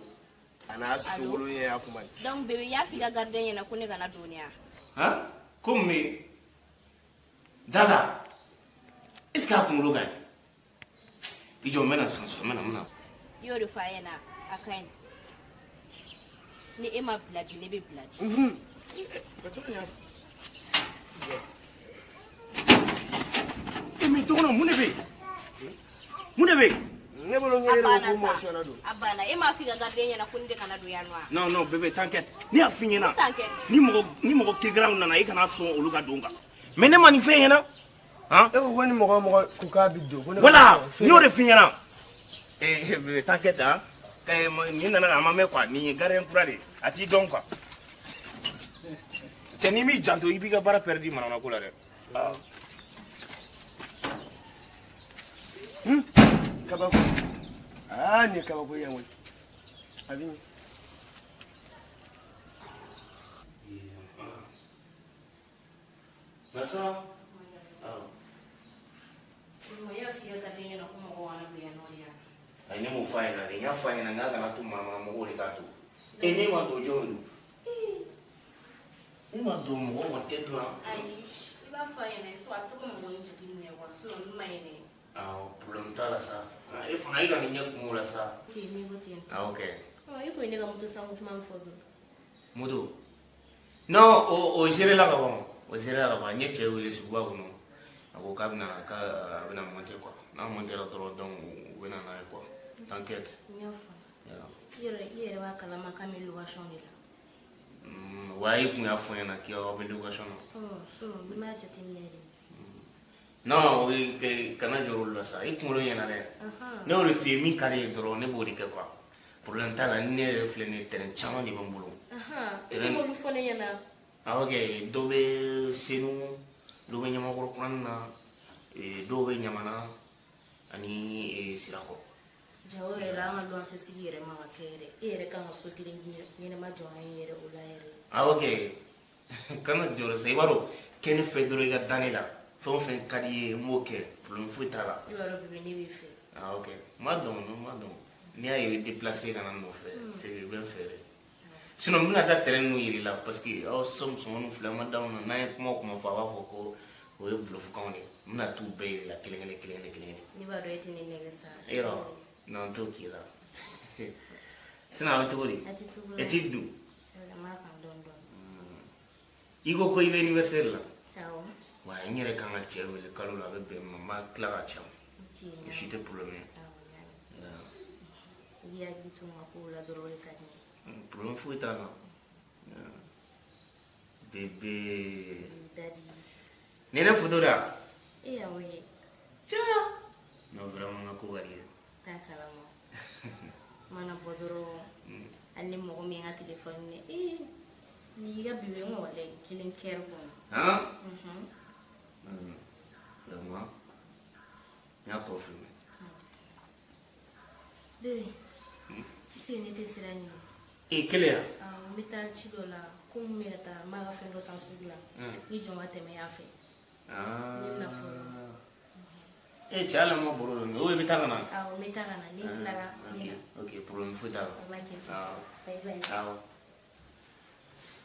A n'a sogolon ye y'a kuma ye. Donc bébé, i y'a f'i ka gardien ɲɛna ko ne kana don ne ya? Hein? Ko mun bɛ yen? Dada, est-ce que a kunkolo ka ɲi? I jɔ, n bɛ na sisan sisan, n bɛ na, n bɛ na. I y'o de fɔ a ɲɛna, a ka ɲi. Ni e ma bila bi, ne bɛ bila bi. Patɔrɔn y'a fɔ. E min tɔgɔ mun de bɛ yen? Mun de bɛ yen? Ne bolo n A yɛrɛ banna ko mɔgɔ si sa. kana don. A banna. E m'a f'i ka gardien ɲɛna ko ne de kana don yan nɔ wa? Non, non, bébé, t'inquiète. Ne y'a f'i ɲɛna. T'inquiète. Ni mɔgɔ kirikaraw nana, i kana sɔn olu ka don kan. Mais ne ma nin fɛn ɲɛna. Han? E ko ko ni mɔgɔ o mɔgɔ ko k'a bɛ don, ko ne Voilà, kana n y'o de f'i ɲɛna. Eh, bébé, t'inquiète, hein. Eh, nin nana, a ma mɛn quoi. Nin ye gardien kura de ye. A t'i dɔn quoi. Cɛ, n'i m'i janto, i b'i ka baara perdu manamana ko la dɛ. Ah. Kabako, aa, nin ye kabako ye yan koyi, a bɛ ɲɛ. Nasa? Ah. I y'a f'i ka gardien ɲɛna ko mɔgɔ kana don yan nɔ de ya? Ayi, ne m'o f'a ɲɛna dɛ. N y'a f'a ɲɛna n k'a kana to manamana mɔgɔw de k'a to. E, ne ma don, jɔn de don? Ne ma don, mɔgɔ kɔni tɛ don yan. Ayi, i b'a fɔ a ɲɛna, il faut a tɔgɔ mɔgɔ ni jateminɛ quoi, sinon olu ma ɲi dɛ. Awɔ, problème t'a la sa. Ah, e fana, e ka nin ɲɛ kun o la sa. Ok, ne ko ten. Ah, ok. Ɔ, e ko ne ka moto sanko kuma min fɔ dun? Moto. Non, o géré la ka ban. O géré la ka ban. N ye cɛ wele suguba kɔnɔ. A ko k'a bɛna k'a a bɛna monter quoi. N'a monter la dɔrɔn, donc u bɛna n'a ye quoi. T'inquiète. N y'a faamu. Yeah. I yɛrɛ b'a kalama k'an bɛ location de la. Wa i kun y'a fɔ n ɲɛna k'i aw bɛ location na. Ɔ, sinon n'i m'a jateminɛ de. Non, o ye kana jɔrɔ olu la sa. I kunkolo ɲɛna dɛ. Ne y'o de f'i ye, min ka di ye dɔrɔn, ne b'o de kɛ quoi. Problème t'a la, ni ne yɛrɛ filɛ nin ye, terrain caman de bɛ n bolo. I b'olu fɔ ne ɲɛna. Ah, ok, dɔw bɛ Senu, dɔw bɛ Ɲamakɔrɔ kuranin na, dɔw bɛ Ɲamana ani Sirakɔrɔ. Jago yɛrɛ la, an ka luwanse sigi yɛrɛ man ka kɛ yɛrɛ. E yɛrɛ kan ka so kelen ɲɛnɛma jɔ an ye yɛrɛ o la yɛrɛ. Ah, ok, kana jɔrɔ sa, i b'a dɔn, kɛ ne fɛ dɔrɔn, i ka da ne la. Fɛn o fɛn ka di i ye, n b'o kɛ, problème foyi t'a la. I b'a dɔn bébé, ne b'i fɛ. Ah, ok, n b'a dɔn, n b'a dɔn. N'i y'a ye i déplacé ka na n nɔfɛ, c'est que i bɛ n fɛ dɛ. Sinon n bɛna taa terrain ninnu yir'i la, parce que aw sisan musomaninw filɛ, an ma d'anw na, n'an ye kuma o kuma fɔ, a b'a fɔ ko o ye bluff-kanw de ye. N bɛna t'u bɛɛ yir'i la kelen kelen kelen kelen kelen. Ne b'a dɔn e tɛ ne nɛgɛ sa. Yɔrɔ non, n t'o k'i la. Sinon a bɛ cogo di? A tɛ cogo la. E t'i dun? N b'a kan dɔɔni dɔɔni. I ko ko i bɛ anniversaire la. Awɔ. Wa n yɛrɛ kan ka cɛ wele kalo la, a bɛ bɛn ma, n b'a tila ka ca. Ok. O si tɛ problème ye. Awɔ, n y'a mɛn. I k'i hakili to n ka kow la dɔrɔn, o de ka di ne ye. Problème foyi t'a la. Bébé. Daddy. Nin ye ne photo de ya? E y'aw ye. Non, vraiment, n ka ko ka di ye. T'a kalama. N mana bɔ dɔrɔn, hali ni mɔgɔ min ye n ka telefɔni minɛ, ee, nin y'i ka bébé, n ko walayi kelen kɛra kɔnɔ. Han? Vraiment, n y'a confirmé. Bébé, est-ce que ne tɛ sira ɲini? E kelen ya? Awɔ, n bɛ taa ci dɔ la, ko n bɛ ka taa, n b'a ka fɛn dɔ san sugu la. Ni jɔn ka tɛmɛ yan fɛ. Ne bɛna fɔlɔ. E cɛ, hali an ma baro dɔɔni o, i bɛ taa ka na? Awɔ, n bɛ taa ka na, ni n tilara, n bɛ na. Ok, problème foyi t'a la. A b'a kɛ ten. Awɔ. Bye bye. Awɔ.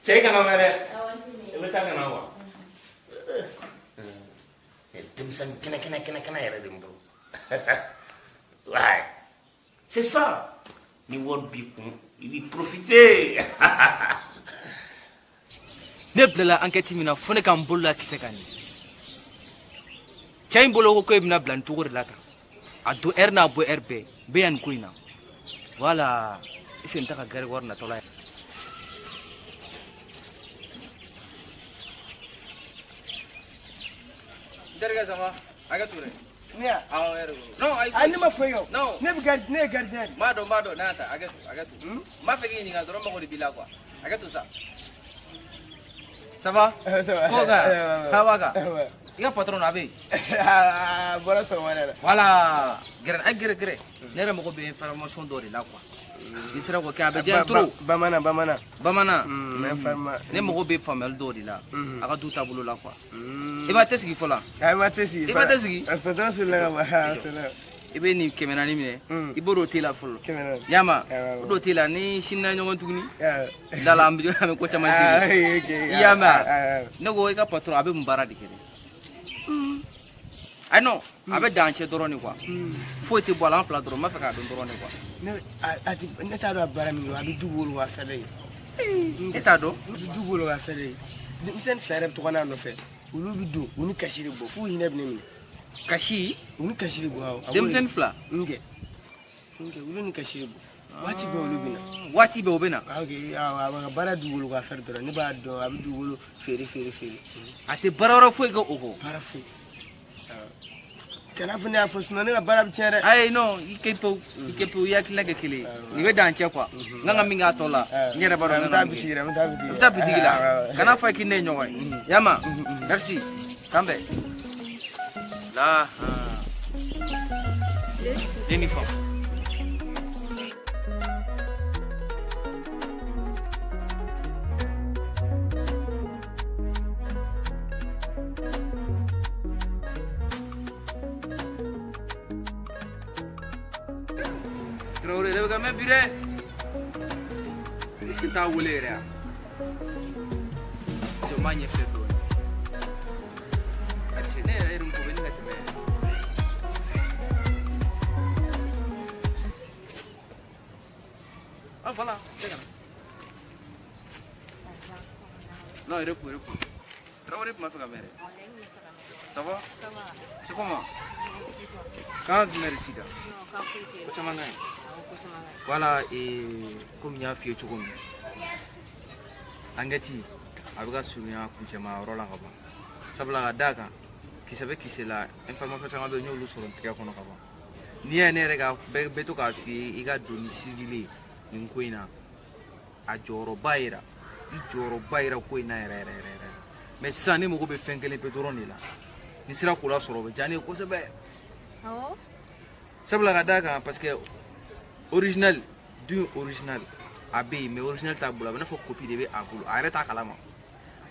Cɛ, i kana mɛn dɛ. Awɔ, n tɛ mɛn. I bɛ taa ka na wa? Denmisɛnnin kɛnɛ kɛnɛ kɛnɛ kɛnɛ yɛrɛ de n bolo. Ouais, c'est ça. Ni wari b'i kun, i b'i profiter. Ne bilala enquête min na, fo ne ka n bolo la kisɛ kan nin cɛ in bolo ko e bɛna bila nin cogo de la tan, a don heure n'a bɔ heure bɛɛ n bɛ yan nin ko in na. Voilà, est ce que n ta ka gari wari natɔla ye? N terikɛ, ça va? Hakɛ to dɛ. Ne ya? Awɔ, yɛrɛ ko. Non, ayi. Ah, ne ma foyi kɛ o. Non. Ne bɛ gardien, ne ye gardien de. N b'a dɔn, n b'a dɔn, n'a ta, hakɛ to, hakɛ to. N b'a fɛ k'i ɲininka dɔrɔn, n mago de b'i la quoi. Hakɛ to sa. Ça va? Ça va. Ko ka? Ouais. Ça va ka? Ouais. I ka patron a bɛ yen? Ah, bɔra sɔgɔmada la. Voilà. Gɛrɛ, a gɛrɛ gɛrɛ. Ne yɛrɛ mago bɛ information dɔ de la quoi. N'i sera k'o kɛ, a bɛ diya n ye trop. Bamanan, bamanan. Bamanan. Informa. Ne mago bɛ faamuyali dɔw de la. A ka du taabolo la quoi. I b'a tɛ sigi fɔlɔ. Ah, i b'a tɛ sigi. I b'a tɛ sigi. Patron solila ka ban. Ah, solila. I bɛ nin 400 minɛ. I b'o don te la fɔlɔ. 400. Yama. Awɔ. O don te la ni sini na ɲɔgɔn tuguni. Awɔ. Lala an bɛ ko caman Ah, sigi. ok. I y'a mɛn Ah, wa? ah, ah. Ne ko i ka patron a bɛ mun baara de kɛ dɛ? Ayi non, a bɛ dan cɛ dɔrɔn de quoi. Foyi tɛ bɔ a la, an fila dɔrɔn, n b'a fɛ k'a dɔn dɔrɔn de quoi. Ne a ti ne t'a dɔn a baara min kɛ, a bɛ du bolo wa fɛn ye. E t'a dɔn? A bɛ du bolo wa fɛn ye. Denmisɛnnin fila yɛrɛ bɛ to ka n'a nɔfɛ. Olu bɛ don, u ni kasi de bɔ, f'u hinɛ bɛ ne minɛ. Kasi? U ni kasi de bɔ awɔ. Denmisɛnnin fila? N kɛ. N kɛ, olu ni kasi de bɔ. Waati bɛɛ olu bɛ na. Waati bɛɛ u bɛ na? Ah, ok, awɔ, a b'a ka baara dugukolo ka affaire dɔrɔn, ne b'a dɔn, a bɛ dugukolo feere feere feere. A tɛ baara wɛrɛ foyi kɛ o kɔ? Baara foyi. Awɔ. Kana fɔ ne y'a fɔ, sinon ne ka baara bɛ tiɲɛ dɛ. Ayi non, i kɛ pewu, i kɛ pewu, i hakilina kɛ kelen ye. Nin bɛ dan cɛ quoi. N kan ka min k'a tɔ la, n yɛrɛ b'a dɔn n An bɛ kan ka taa min kɛ. bitigi la, an bɛ taa bitigi la. I bɛ taa bitigi la. Awɔ. Kana fɔ k'i ne ye ɲɔgɔn ye. Yama, merci. K'an bɛn. La. Ne ni faamu. Traoré yɛrɛ bɛ ka mɛn bi dɛ. Est-ce que n t'a wele yɛrɛ ya? Jɔ n b'a ɲɛfɛ dɔɔni. A cɛ ne yɛrɛ ye mun fɔ, o bɛ ne ka tɛmɛ yɛrɛ. Ah voilà, c'est ka na. Non, repos, repos. Traoré tun b'a fɛ ka mɛn dɛ. Ça va? Ça va. C'est comment? Kan jumɛn de t'i da? Non, kan foyi tɛ yen. Ko caman ka ɲi. Awɔ, ko caman ka ɲi. Voilà, et komi n y'a f'i ye cogo min, enquête a bɛ ka surunya kuncɛma yɔrɔ la ka ban. Sabula ka d'a kan, kisɛ bɛ kisɛ la, information caman bɛ yen, n y'olu sɔrɔ n tɛgɛ kɔnɔ ka ban. N'i y'a ye ne yɛrɛ ka bɛɛ bɛ to k'a f'i ye i ka don ni civil ye nin ko in na, a jɔyɔrɔba yira, i jɔyɔrɔba yira ko in na yɛrɛ yɛrɛ yɛrɛ yɛrɛ. Mais sisan ne mago bɛ fɛn kelen pe dɔrɔn de la. Ni sera k'o lasɔrɔ, o bɛ diya ne ye kosɛbɛ. Awɔ. Sabula ka d'a kan, parce que original du original a bɛ yen, mais original t'a bolo, a bɛ n'a fɔ copie de bɛ a bolo, a yɛrɛ t'a kalama.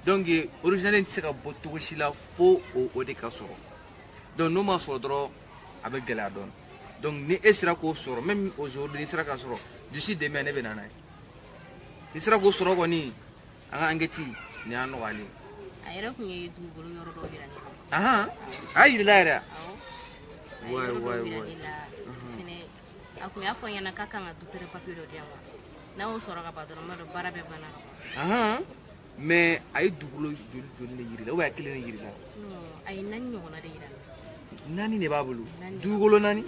Donc original in tɛ se ka bɔ cogo si la fo o de ka sɔrɔ. Donc n'o ma sɔrɔ dɔrɔn, a bɛ gɛlɛya dɔɔni. Donc ni e sera k'o sɔrɔ, même aujourd'hui n'i sera k'a sɔrɔ d'ici demain, ne bɛ na n'a ye. N'i sera k'o sɔrɔ kɔni, an ka enquête nin y'a nɔgɔyalen ye. A yɛrɛ tun ye dugukolo yɔrɔ dɔw yira ne la. Ahan, a y'a yir'i la yɛrɛ wa? Awɔ. A ye Ouais, yɔrɔ dɔw ouais, yira ouais. ne la. Fɛnɛ, a kun y'a fɔ n ɲɛna k'a kan ka dutɛrɛ papier dɔ di yan wa. N'a y'o sɔrɔ ka ban dɔrɔn, n b'a dɔn baara bɛɛ banna ka ban. Ahan, mais a ye dugukolo joli joli de yir'i la, ou bien a kelen de yir'i la? Non, a ye naani ɲɔgɔnna de yira n na. Naani de b'a bolo? Naani de. Dugukolo naani?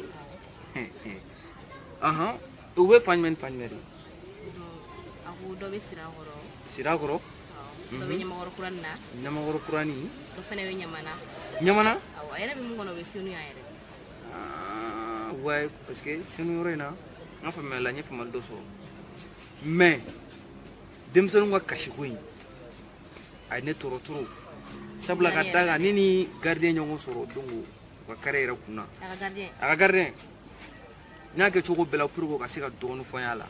Ahan, u bɛ fan jumɛn ni fan jumɛn de? Donc, a ko dɔ bɛ Sirakɔrɔ. Sirakɔrɔ? Awɔ. Dɔ bɛ Ɲamakɔrɔ kurani na. Ɲamakɔrɔ kurani. Dɔ fɛnɛ bɛ Ɲamana. Ɲamana? Awɔ, a yɛrɛ bɛ mun kɔnɔ, o bɛ Senu yan yɛrɛ. Ah, ouais, parce que Senu yɔrɔ in na, n ka faamuyali la, n ye faamuyali dɔ sɔrɔ. Mais denmisɛnninw ka kasiko in, a ye ne tɔɔrɔ trop. Sabula ka d'a kan, ne ni gardien ɲɔgɔn sɔrɔ don o u ka carré yɛrɛ kun na. A ka gardien. A ka gardien. N y'a kɛ cogo bɛɛ la pour que o ka se ka dɔɔnin fɔ n y'a la.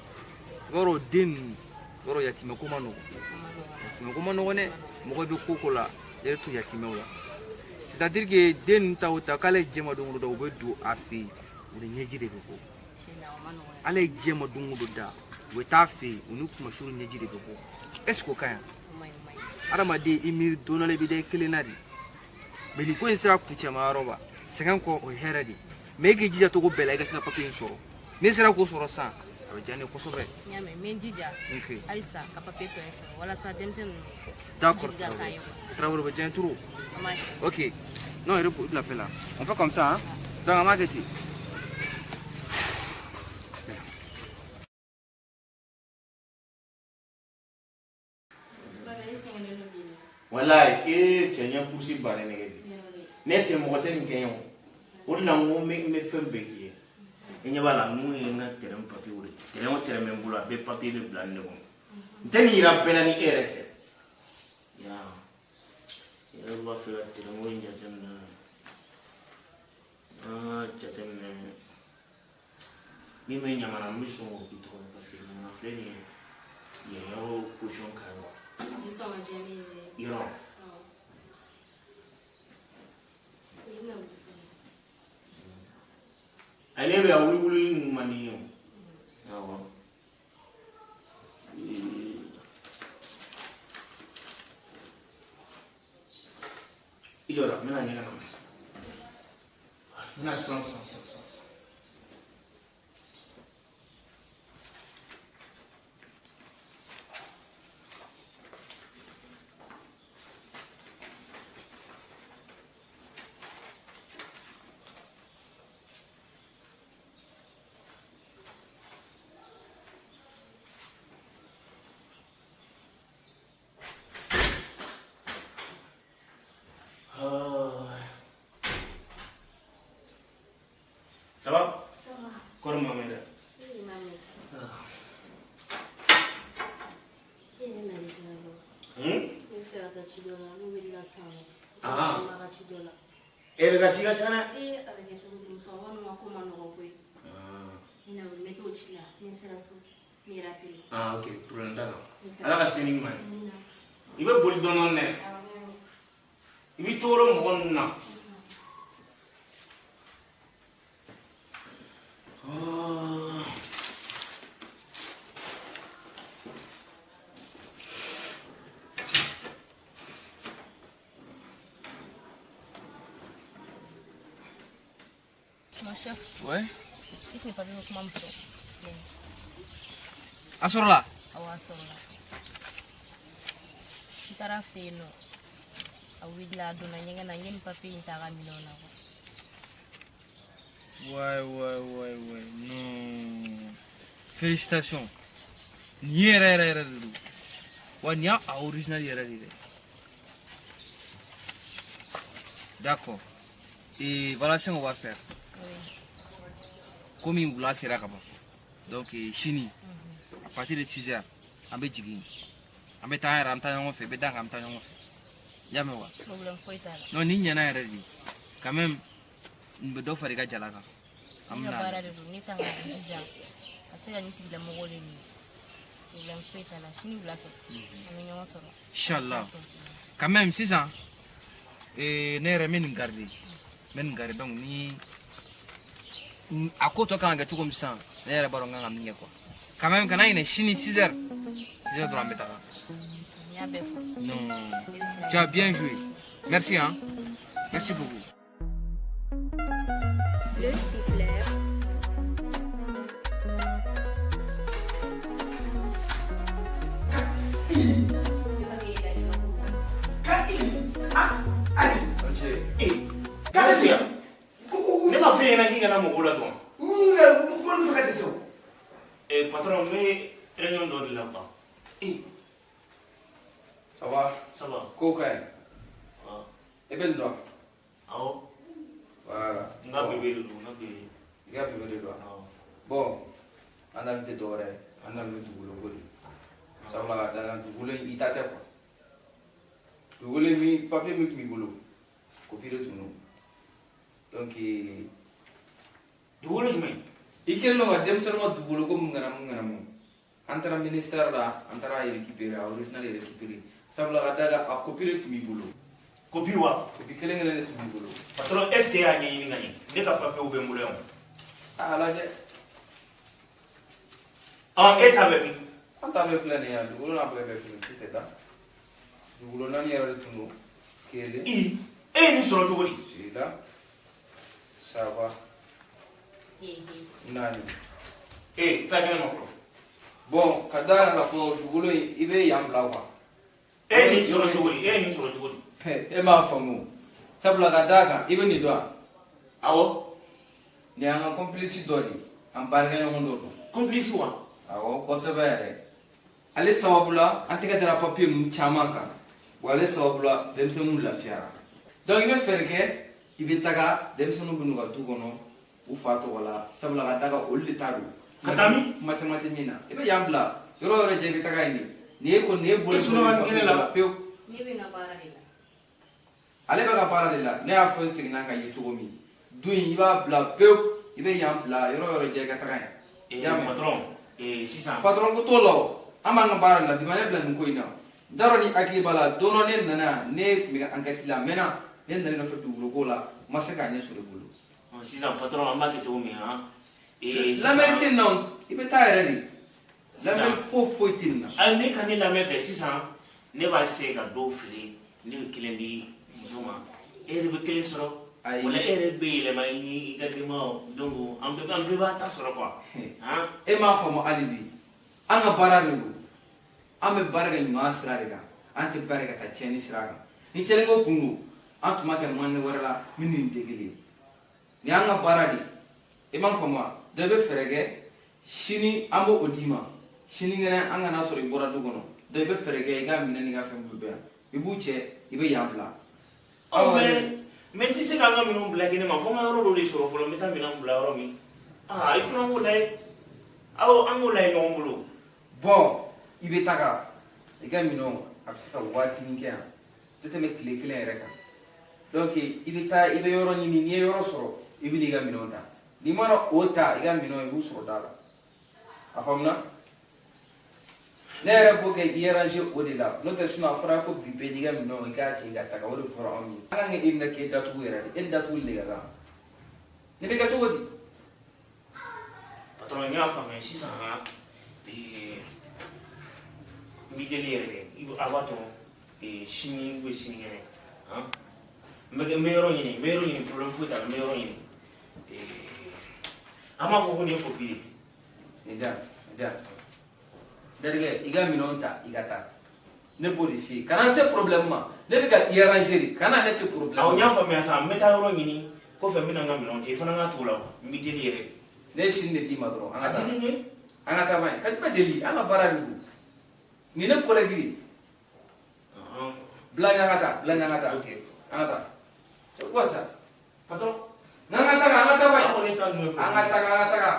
I b'a dɔn den ninnu, i b'a dɔn yatimɛ ko ma nɔgɔn. Yatimɛ ko ma nɔgɔn dɛ. Mɔgɔ bɛ ko ko la, i yɛrɛ to yatimɛw la. C'est à dire que den ninnu ta o ta k'ale ye diɲɛ ma don o don da, u bɛ don a fɛ yen, u ni ɲɛji de bɛ bɔ. Ala ye diɲɛ ma don o don da, u bɛ taa fɛ yen, u ni kumasuru ɲɛji de bɛ bɔ. Est ce que o ka ɲi? Adamaden i miiri don dɔ la, i bɛ da i kelen na de. Mais nin ko in sera kuncɛma yɔrɔ ma, sɛgɛn kɔ o ye hɛrɛ de ye. Mais e k'i jija cogo bɛɛ la i ka se ka papiye in sɔrɔ. N'i sera k'o sɔrɔ sisan, a bɛ diya ne ye kosɛbɛ. N y'a mɛn, n bɛ n jija Ok. halisa ka papiye tɔ in sɔrɔ walasa denmisɛnnin ninnu D'accord. jigi ka s'an ye quoi. Traoré, o bɛ diya n ye trop. An b'a kɛ. Ok. Non, il l'appelle là. On fait comme ça, hein. Donc, an b'a kɛ ten. Baba, e sɛgɛnnen don bi dɛ. Walayi, ee cɛ, n ye kurusi bannen nɛgɛ bi. Yɔrɔ de. Ne tɛ mɔgɔ tɛ nin kɛ n ye o. O de la n ko n bɛ fɛn bɛɛ k'i ye. I ɲɛ b'a la, ninnu ye n ka terrain papiyew de ye. Terrain o terrain bɛ n bolo, a bɛɛ papiye bɛ bila nin de kɔnɔ. N tɛ nin yira bɛɛ la ni e yɛrɛ tɛ. Ya i yɛrɛ b'a fɛ ka terrain ko in jateminɛ, an ka jateminɛ min bɛ Ɲamana, n bɛ sɔn k'o k'i tɔgɔ ye parce que Ɲamana filɛ nin ye, yen yɔrɔ position ka ɲi quoi. I sɔn ka diya ne ye dɛ. Yɔrɔ. Awɔ. I bɛna wuli fana. Ale bɛ a wuli ninnu man di n ye o. Awɔ. I jɔ la, n bɛna ɲɛgɛn na. N bɛna sisan sisan sisan sisan. Ah. Ça va? Ça va. Kɔri ma mɛn dɛ. E m'a mɛn. E yɛrɛ nalen joona dɔrɔn. Hmm? Ne bɛ fɛ ka taa ci dɔ la, n'u wulila sisan nɔ. Ah. Ne ma ka ci dɔ la. E yɛrɛ ka ci ka ca dɛ. Ee, a bɛ kɛ cogo di, musokɔrɔba ninnu ka ko man nɔgɔn koyi. N bɛna wuli, n bɛ t'o ci la, ni n sera so, n b'i rappeler. Ah, ok, problème t'a la. Ala ka se ni ɲuman ye. Amina. I bɛ boli dɔɔni dɔɔni dɛ. Awɔ, n y'a mɛn. I bɛ cogo dɔn mɔgɔ ninnu na. Oh. Mon chef, Ouais. i tun ye papiye ko kuma min fɔ. A sɔrɔla? Awɔ, a sɔrɔla. N taara fɛ yen nɔ. A wulila, a donna ɲɛgɛn na, n ye nin papiye in ta a ka minɛnw na quoi. Ouais, non. Félicitations. Nin ye yɛrɛ yɛrɛ yɛrɛ de don. Wa nin y'a a original yɛrɛ de dɛ. D'accord. Et voilà ce qu'on va faire. Oui. Komi wula sera ka ban. Donc sini, à partir de 6 heures, an bɛ jigin. An bɛ taa an yɛrɛ, an bɛ taa ɲɔgɔn fɛ, i bɛ da kan, an bɛ taa ɲɔgɔn fɛ. I y'a mɛn wa? Problème foyi t'a la. Non, nin ɲɛna yɛrɛ de. Quand même, nin bɛ dɔ fara i ka jala kan. An Ne ka bɛna baara de don, ne kan ka n jija ka se ka nin tigilamɔgɔw de ɲini. Problème foyi t'a la, sini wula fɛ an bɛ ɲɔgɔn sɔrɔ. Inchallah. Quand même, sisan, ne yɛrɛ n bɛ nin garder. N bɛ nin garder, donc ni a ko tɔ kan ka kɛ cogo min sisan, ne yɛrɛ b'a dɔn n kan ka min kɛ quoi. Quand même, kana ɲinɛ sini 6 heures. 6 heures dɔrɔn an bɛ taga. N y'a bɛɛ fɔ. Non. Tu as bien joué. Merci, hein. Merci beaucoup. Le stifleur. Ee, Kasi yan. Ne ma f'e ɲɛna k'i kana mɔgɔw la dɔn. Eh, patron, n bɛ réunion dɔ de la quoi. Eh, Ça va? Ça va. Ko ka ɲi? Ah, I bɛ nin dɔn? Awɔ. Voilà. N ka bébé de don, n ka bébé. I ka bébé de don wa? Awɔ. Bon, an na tɛ dɔwɛrɛ ye, an na bɛ dugukolo ko de. Sabula ka da kan dugukolo in i ta tɛ quoi. Dugukolo in min papier min tun b'i bolo, copie de tun don. Donc Dugukolo jumɛn? I kɛlen don ka denmisɛnninw ka dugukolo ko mun kana mun kana mun. An taara ministère la, an taara récupérer, a original récupérer. Sabula ka da kan a copie de tun b'i bolo. Copie wa? Copie kelen kelen de tun b'i bolo. Patron, est ce que e y'a ɲɛɲini ka ɲɛ? Ne ka papiyew bɛ n bolo yan o. A lajɛ. Ɔ, e ta bɛ min? An ta bɛɛ filɛ nin ye yan, dugukolo n'a bɛɛ filɛ nin ye, tout est là. Dugukolo naani yɛrɛ de tun don. Kelen. I, E ye nin sɔrɔ cogo di? Fila, saba, naani. Ee, taa kɛnɛ ma fɔlɔ. Bon, ka da kan k'a fɔ dugukolo in, i bɛ yan bila quoi. E ye nin sɔrɔ cogo di? E ye nin sɔrɔ cogo di? E m'a faamu. Sabula ka d'a kan, i bɛ nin dɔn wa? Awɔ. Nin y'an ka complice dɔ de ye, an baarakɛɲɔgɔn dɔ don. Complice wa? Awɔ, kosɛbɛ yɛrɛ. Ale sababu la, an tɛgɛ dara papier ninnu caman kan. Wa ale sababu la, denmisɛnninw lafiyara. Donc i bɛ fɛɛrɛ kɛ, i bɛ taga denmisɛnninw bɛ n'u ka du kɔnɔ u fa tɔgɔ la, sabula ka d'a kan olu de ta don. Ka taa min? Kuma caman tɛ min na. I bɛ yan bila, yɔrɔ o yɔrɔ jɛ i bɛ taga yen de. Nin ye kɔni, nin ye bolo I sunɔgɔ nin kɛnɛ la. pewu. Ne bɛ n ka baara de la. Ale bɛ ka baara de la. Ne y'a fɔ n seginna ka ye cogo min, du in i b'a bila pewu, i bɛ yan bila, yɔrɔ o yɔrɔ jɛ i ka taga yen. Ee, I y'a mɛn? patron, ee, sisan. Patron ko t'o la o, an b'an ka baara de la bi, ma ne bila nin ko in na. N t'a dɔn ni hakili b'a la, don dɔ ne nana yan, ne tun bɛ ka enquête la, a mɛnna, ne nana i nɔfɛ dugukolo ko la, n ma se k'a ɲɛ sɔrɔ i bolo. Ɔ, sisan patron, an b'a kɛ cogo min han? Ee, sisan. Lamɛnni tɛ nin na o, i bɛ taa yɛrɛ de. Lamɛnni foyi foyi tɛ nin na. Ayi, ne ka ne lamɛn kɛ sisan, ne b'a se ka dɔw feere, ne bɛ kelen di muso ma, e yɛrɛ bɛ kelen sɔrɔ. Ayi. Wala e yɛrɛ bɛ yɛlɛma i ni i ka denbayaw, donc an bɛɛ b'a ta sɔrɔ quoi. Han? E m'a faamu hali bi, an ka baara de don. An bɛ baara kɛ ɲuman sira de kan, an tɛ baara kɛ ka taa tiɲɛni sira kan. Ni tiɲɛniko kun don, an tun b'a kɛ mɔni wɛrɛ la min ni nin tɛ kelen ye. Nin y'an ka baara de ye. I m'a faamu wa? Donc i bɛ fɛɛrɛ kɛ, sini an b'o d'i ma, sinikɛnɛ an kana sɔrɔ i bɔra du kɔnɔ. Donc i bɛ fɛɛrɛ kɛ i ka minɛn n'i ka fɛn bɛɛ bɛ yan, i b'u cɛ, i bɛ yan bila. Ɔ, mais n tɛ se k'an ka minɛnw bila kɛnɛ ma, fo n ka yɔrɔ dɔ de sɔrɔ fɔlɔ, n bɛ taa minɛnw bila yɔrɔ min. Aa, i fana k'o lajɛ. Awɔ, an k'o lajɛ ɲɔgɔn bolo. Bon, i bɛ taga i ka minɛnw, a bɛ se ka waatinin kɛ yan, tɛ tɛmɛ tile kelen yɛrɛ kan. Donc i bɛ taa, i bɛ yɔrɔ ɲini, n'i ye yɔrɔ sɔrɔ, i bɛ n'i ka minɛnw ta. N'i mana o ta, i ka minɛnw i b'u sɔrɔ da la. A faamuna? Ne yɛrɛ b'o kɛ i arranger o de la, n'o tɛ sinon a fɔra ko bi bɛɛ n'i ka minɛnw i k'a cɛ i ka taga, o de fɔra anw ye. An kan ka e minɛ k'e datugu yɛrɛ de, e datuguli de ka kan. Nin bɛ kɛ cogo di? Patron, n y'a faamuya sisan han. Ee, n b'i deli yɛrɛ de, i a b'a to ee, sini ou bien sinikɛnɛ han. N bɛ yɔrɔ ɲini, n bɛ yɔrɔ ɲini, problème foyi t'a la, n bɛ yɔrɔ ɲini. Ee, an b'a fɔ ko nin ye copie ye. Nin diyan, nin diyan. Terikɛ, i ka minɛnw ta, i ka taa. Ne b'o de f'i ye. Kana n se problème ma. Ne bɛ ka i arranger de. Kana ne se problème ma. Awɔ, n y'a faamuya sisan, n bɛ taa yɔrɔ ɲini, kɔfɛ n bɛna n ka minɛnw ta, i fana ka t'o la, n b'i deli yɛrɛ de. Ne ye sini de d'i ma dɔrɔn, an ka taa. A deli n ye. An ka taa ban ye. Ka jumɛn deli, an ka baara de don. Nin ne collègue de ye. Bila ɲɛ, an ka taa, bila ɲɛ, an ka taa. Ok. An ka taa. C'est quoi ça? Patron. N'an ka taga, an ka taa ban ye. An kɔni ta ninnu ye An ka taga, an ka taga.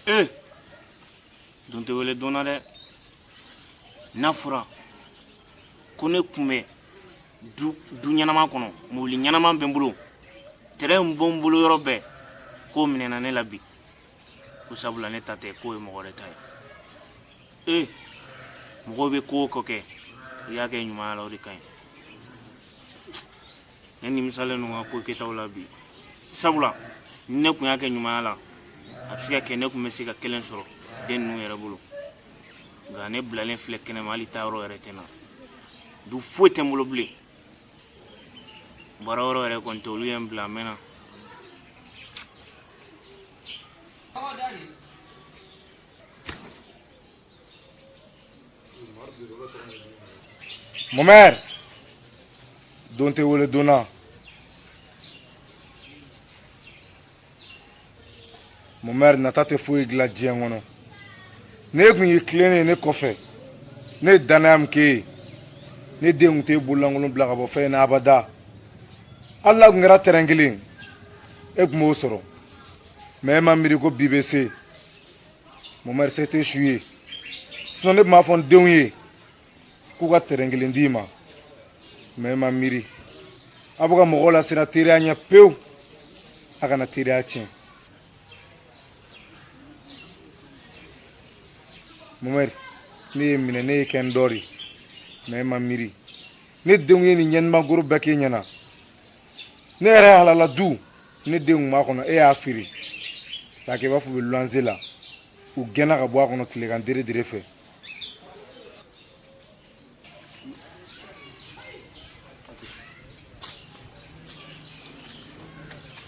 Ee, don tɛ wele don na dɛ. N'a fɔra ko ne tun bɛ du ɲɛnama kɔnɔ, mobili ɲɛnama bɛ n bolo, terrain bɛ n bolo yɔrɔ bɛɛ, k'o minɛna ne la bi, ko sabula ne ta tɛ, k'o ye mɔgɔ wɛrɛ ta ye. Ee, mɔgɔw bɛ ko o ko kɛ, u y'a kɛ ɲumanya la, o de ka ɲi. Ne nimisalen don n ka ko kɛtaw la bi, sabula ni ne tun y'a kɛ ɲumanya la, a bɛ se ka kɛ ne tun bɛ se ka kelen sɔrɔ den ninnu yɛrɛ bolo. Nka ne bilalen filɛ kɛnɛma, hali taayɔrɔ yɛrɛ tɛ n na, du foyi tɛ n bolo bilen, baara yɔrɔ yɛrɛ kɔni tɛ, olu ye n bila a mɛnna. Mamɛri, don tɛ wele don na. Mamɛri, nata tɛ foyi dilan diɲɛ kɔnɔ. Ne kun y'i tilennen ye ne kɔfɛ, ne ye danaya min k'e ye, ne den kun t'e bololankolon bila ka bɔ fɛn in na abada. Hali n'a kun kɛra tɛrɛn kelen, e kun b'o sɔrɔ. Mais e ma miiri ko bi bɛ se. Mamɛri, se tɛ su ye. Sinon ne tun b'a fɔ n denw ye k'u ka tɛrɛn kelen d'i ma. Mais e ma miiri. A bɛ ka mɔgɔw lasiran teriya ɲɛ pewu. A kana teriya tiɲɛ. Mamɛri, ne ye minɛ, ne ye kɛ n dɔ de. Mais e ma miiri. Ne denw ye nin ɲɛnimagoro bɛɛ k'e ɲɛna. Ne yɛrɛ halala du. Ne den kun b'a kɔnɔ, e y'a feere k'a kɛ i b'a fɔ u bɛ luwanse la. U gɛnna ka bɔ a kɔnɔ tilegan dere dere fɛ.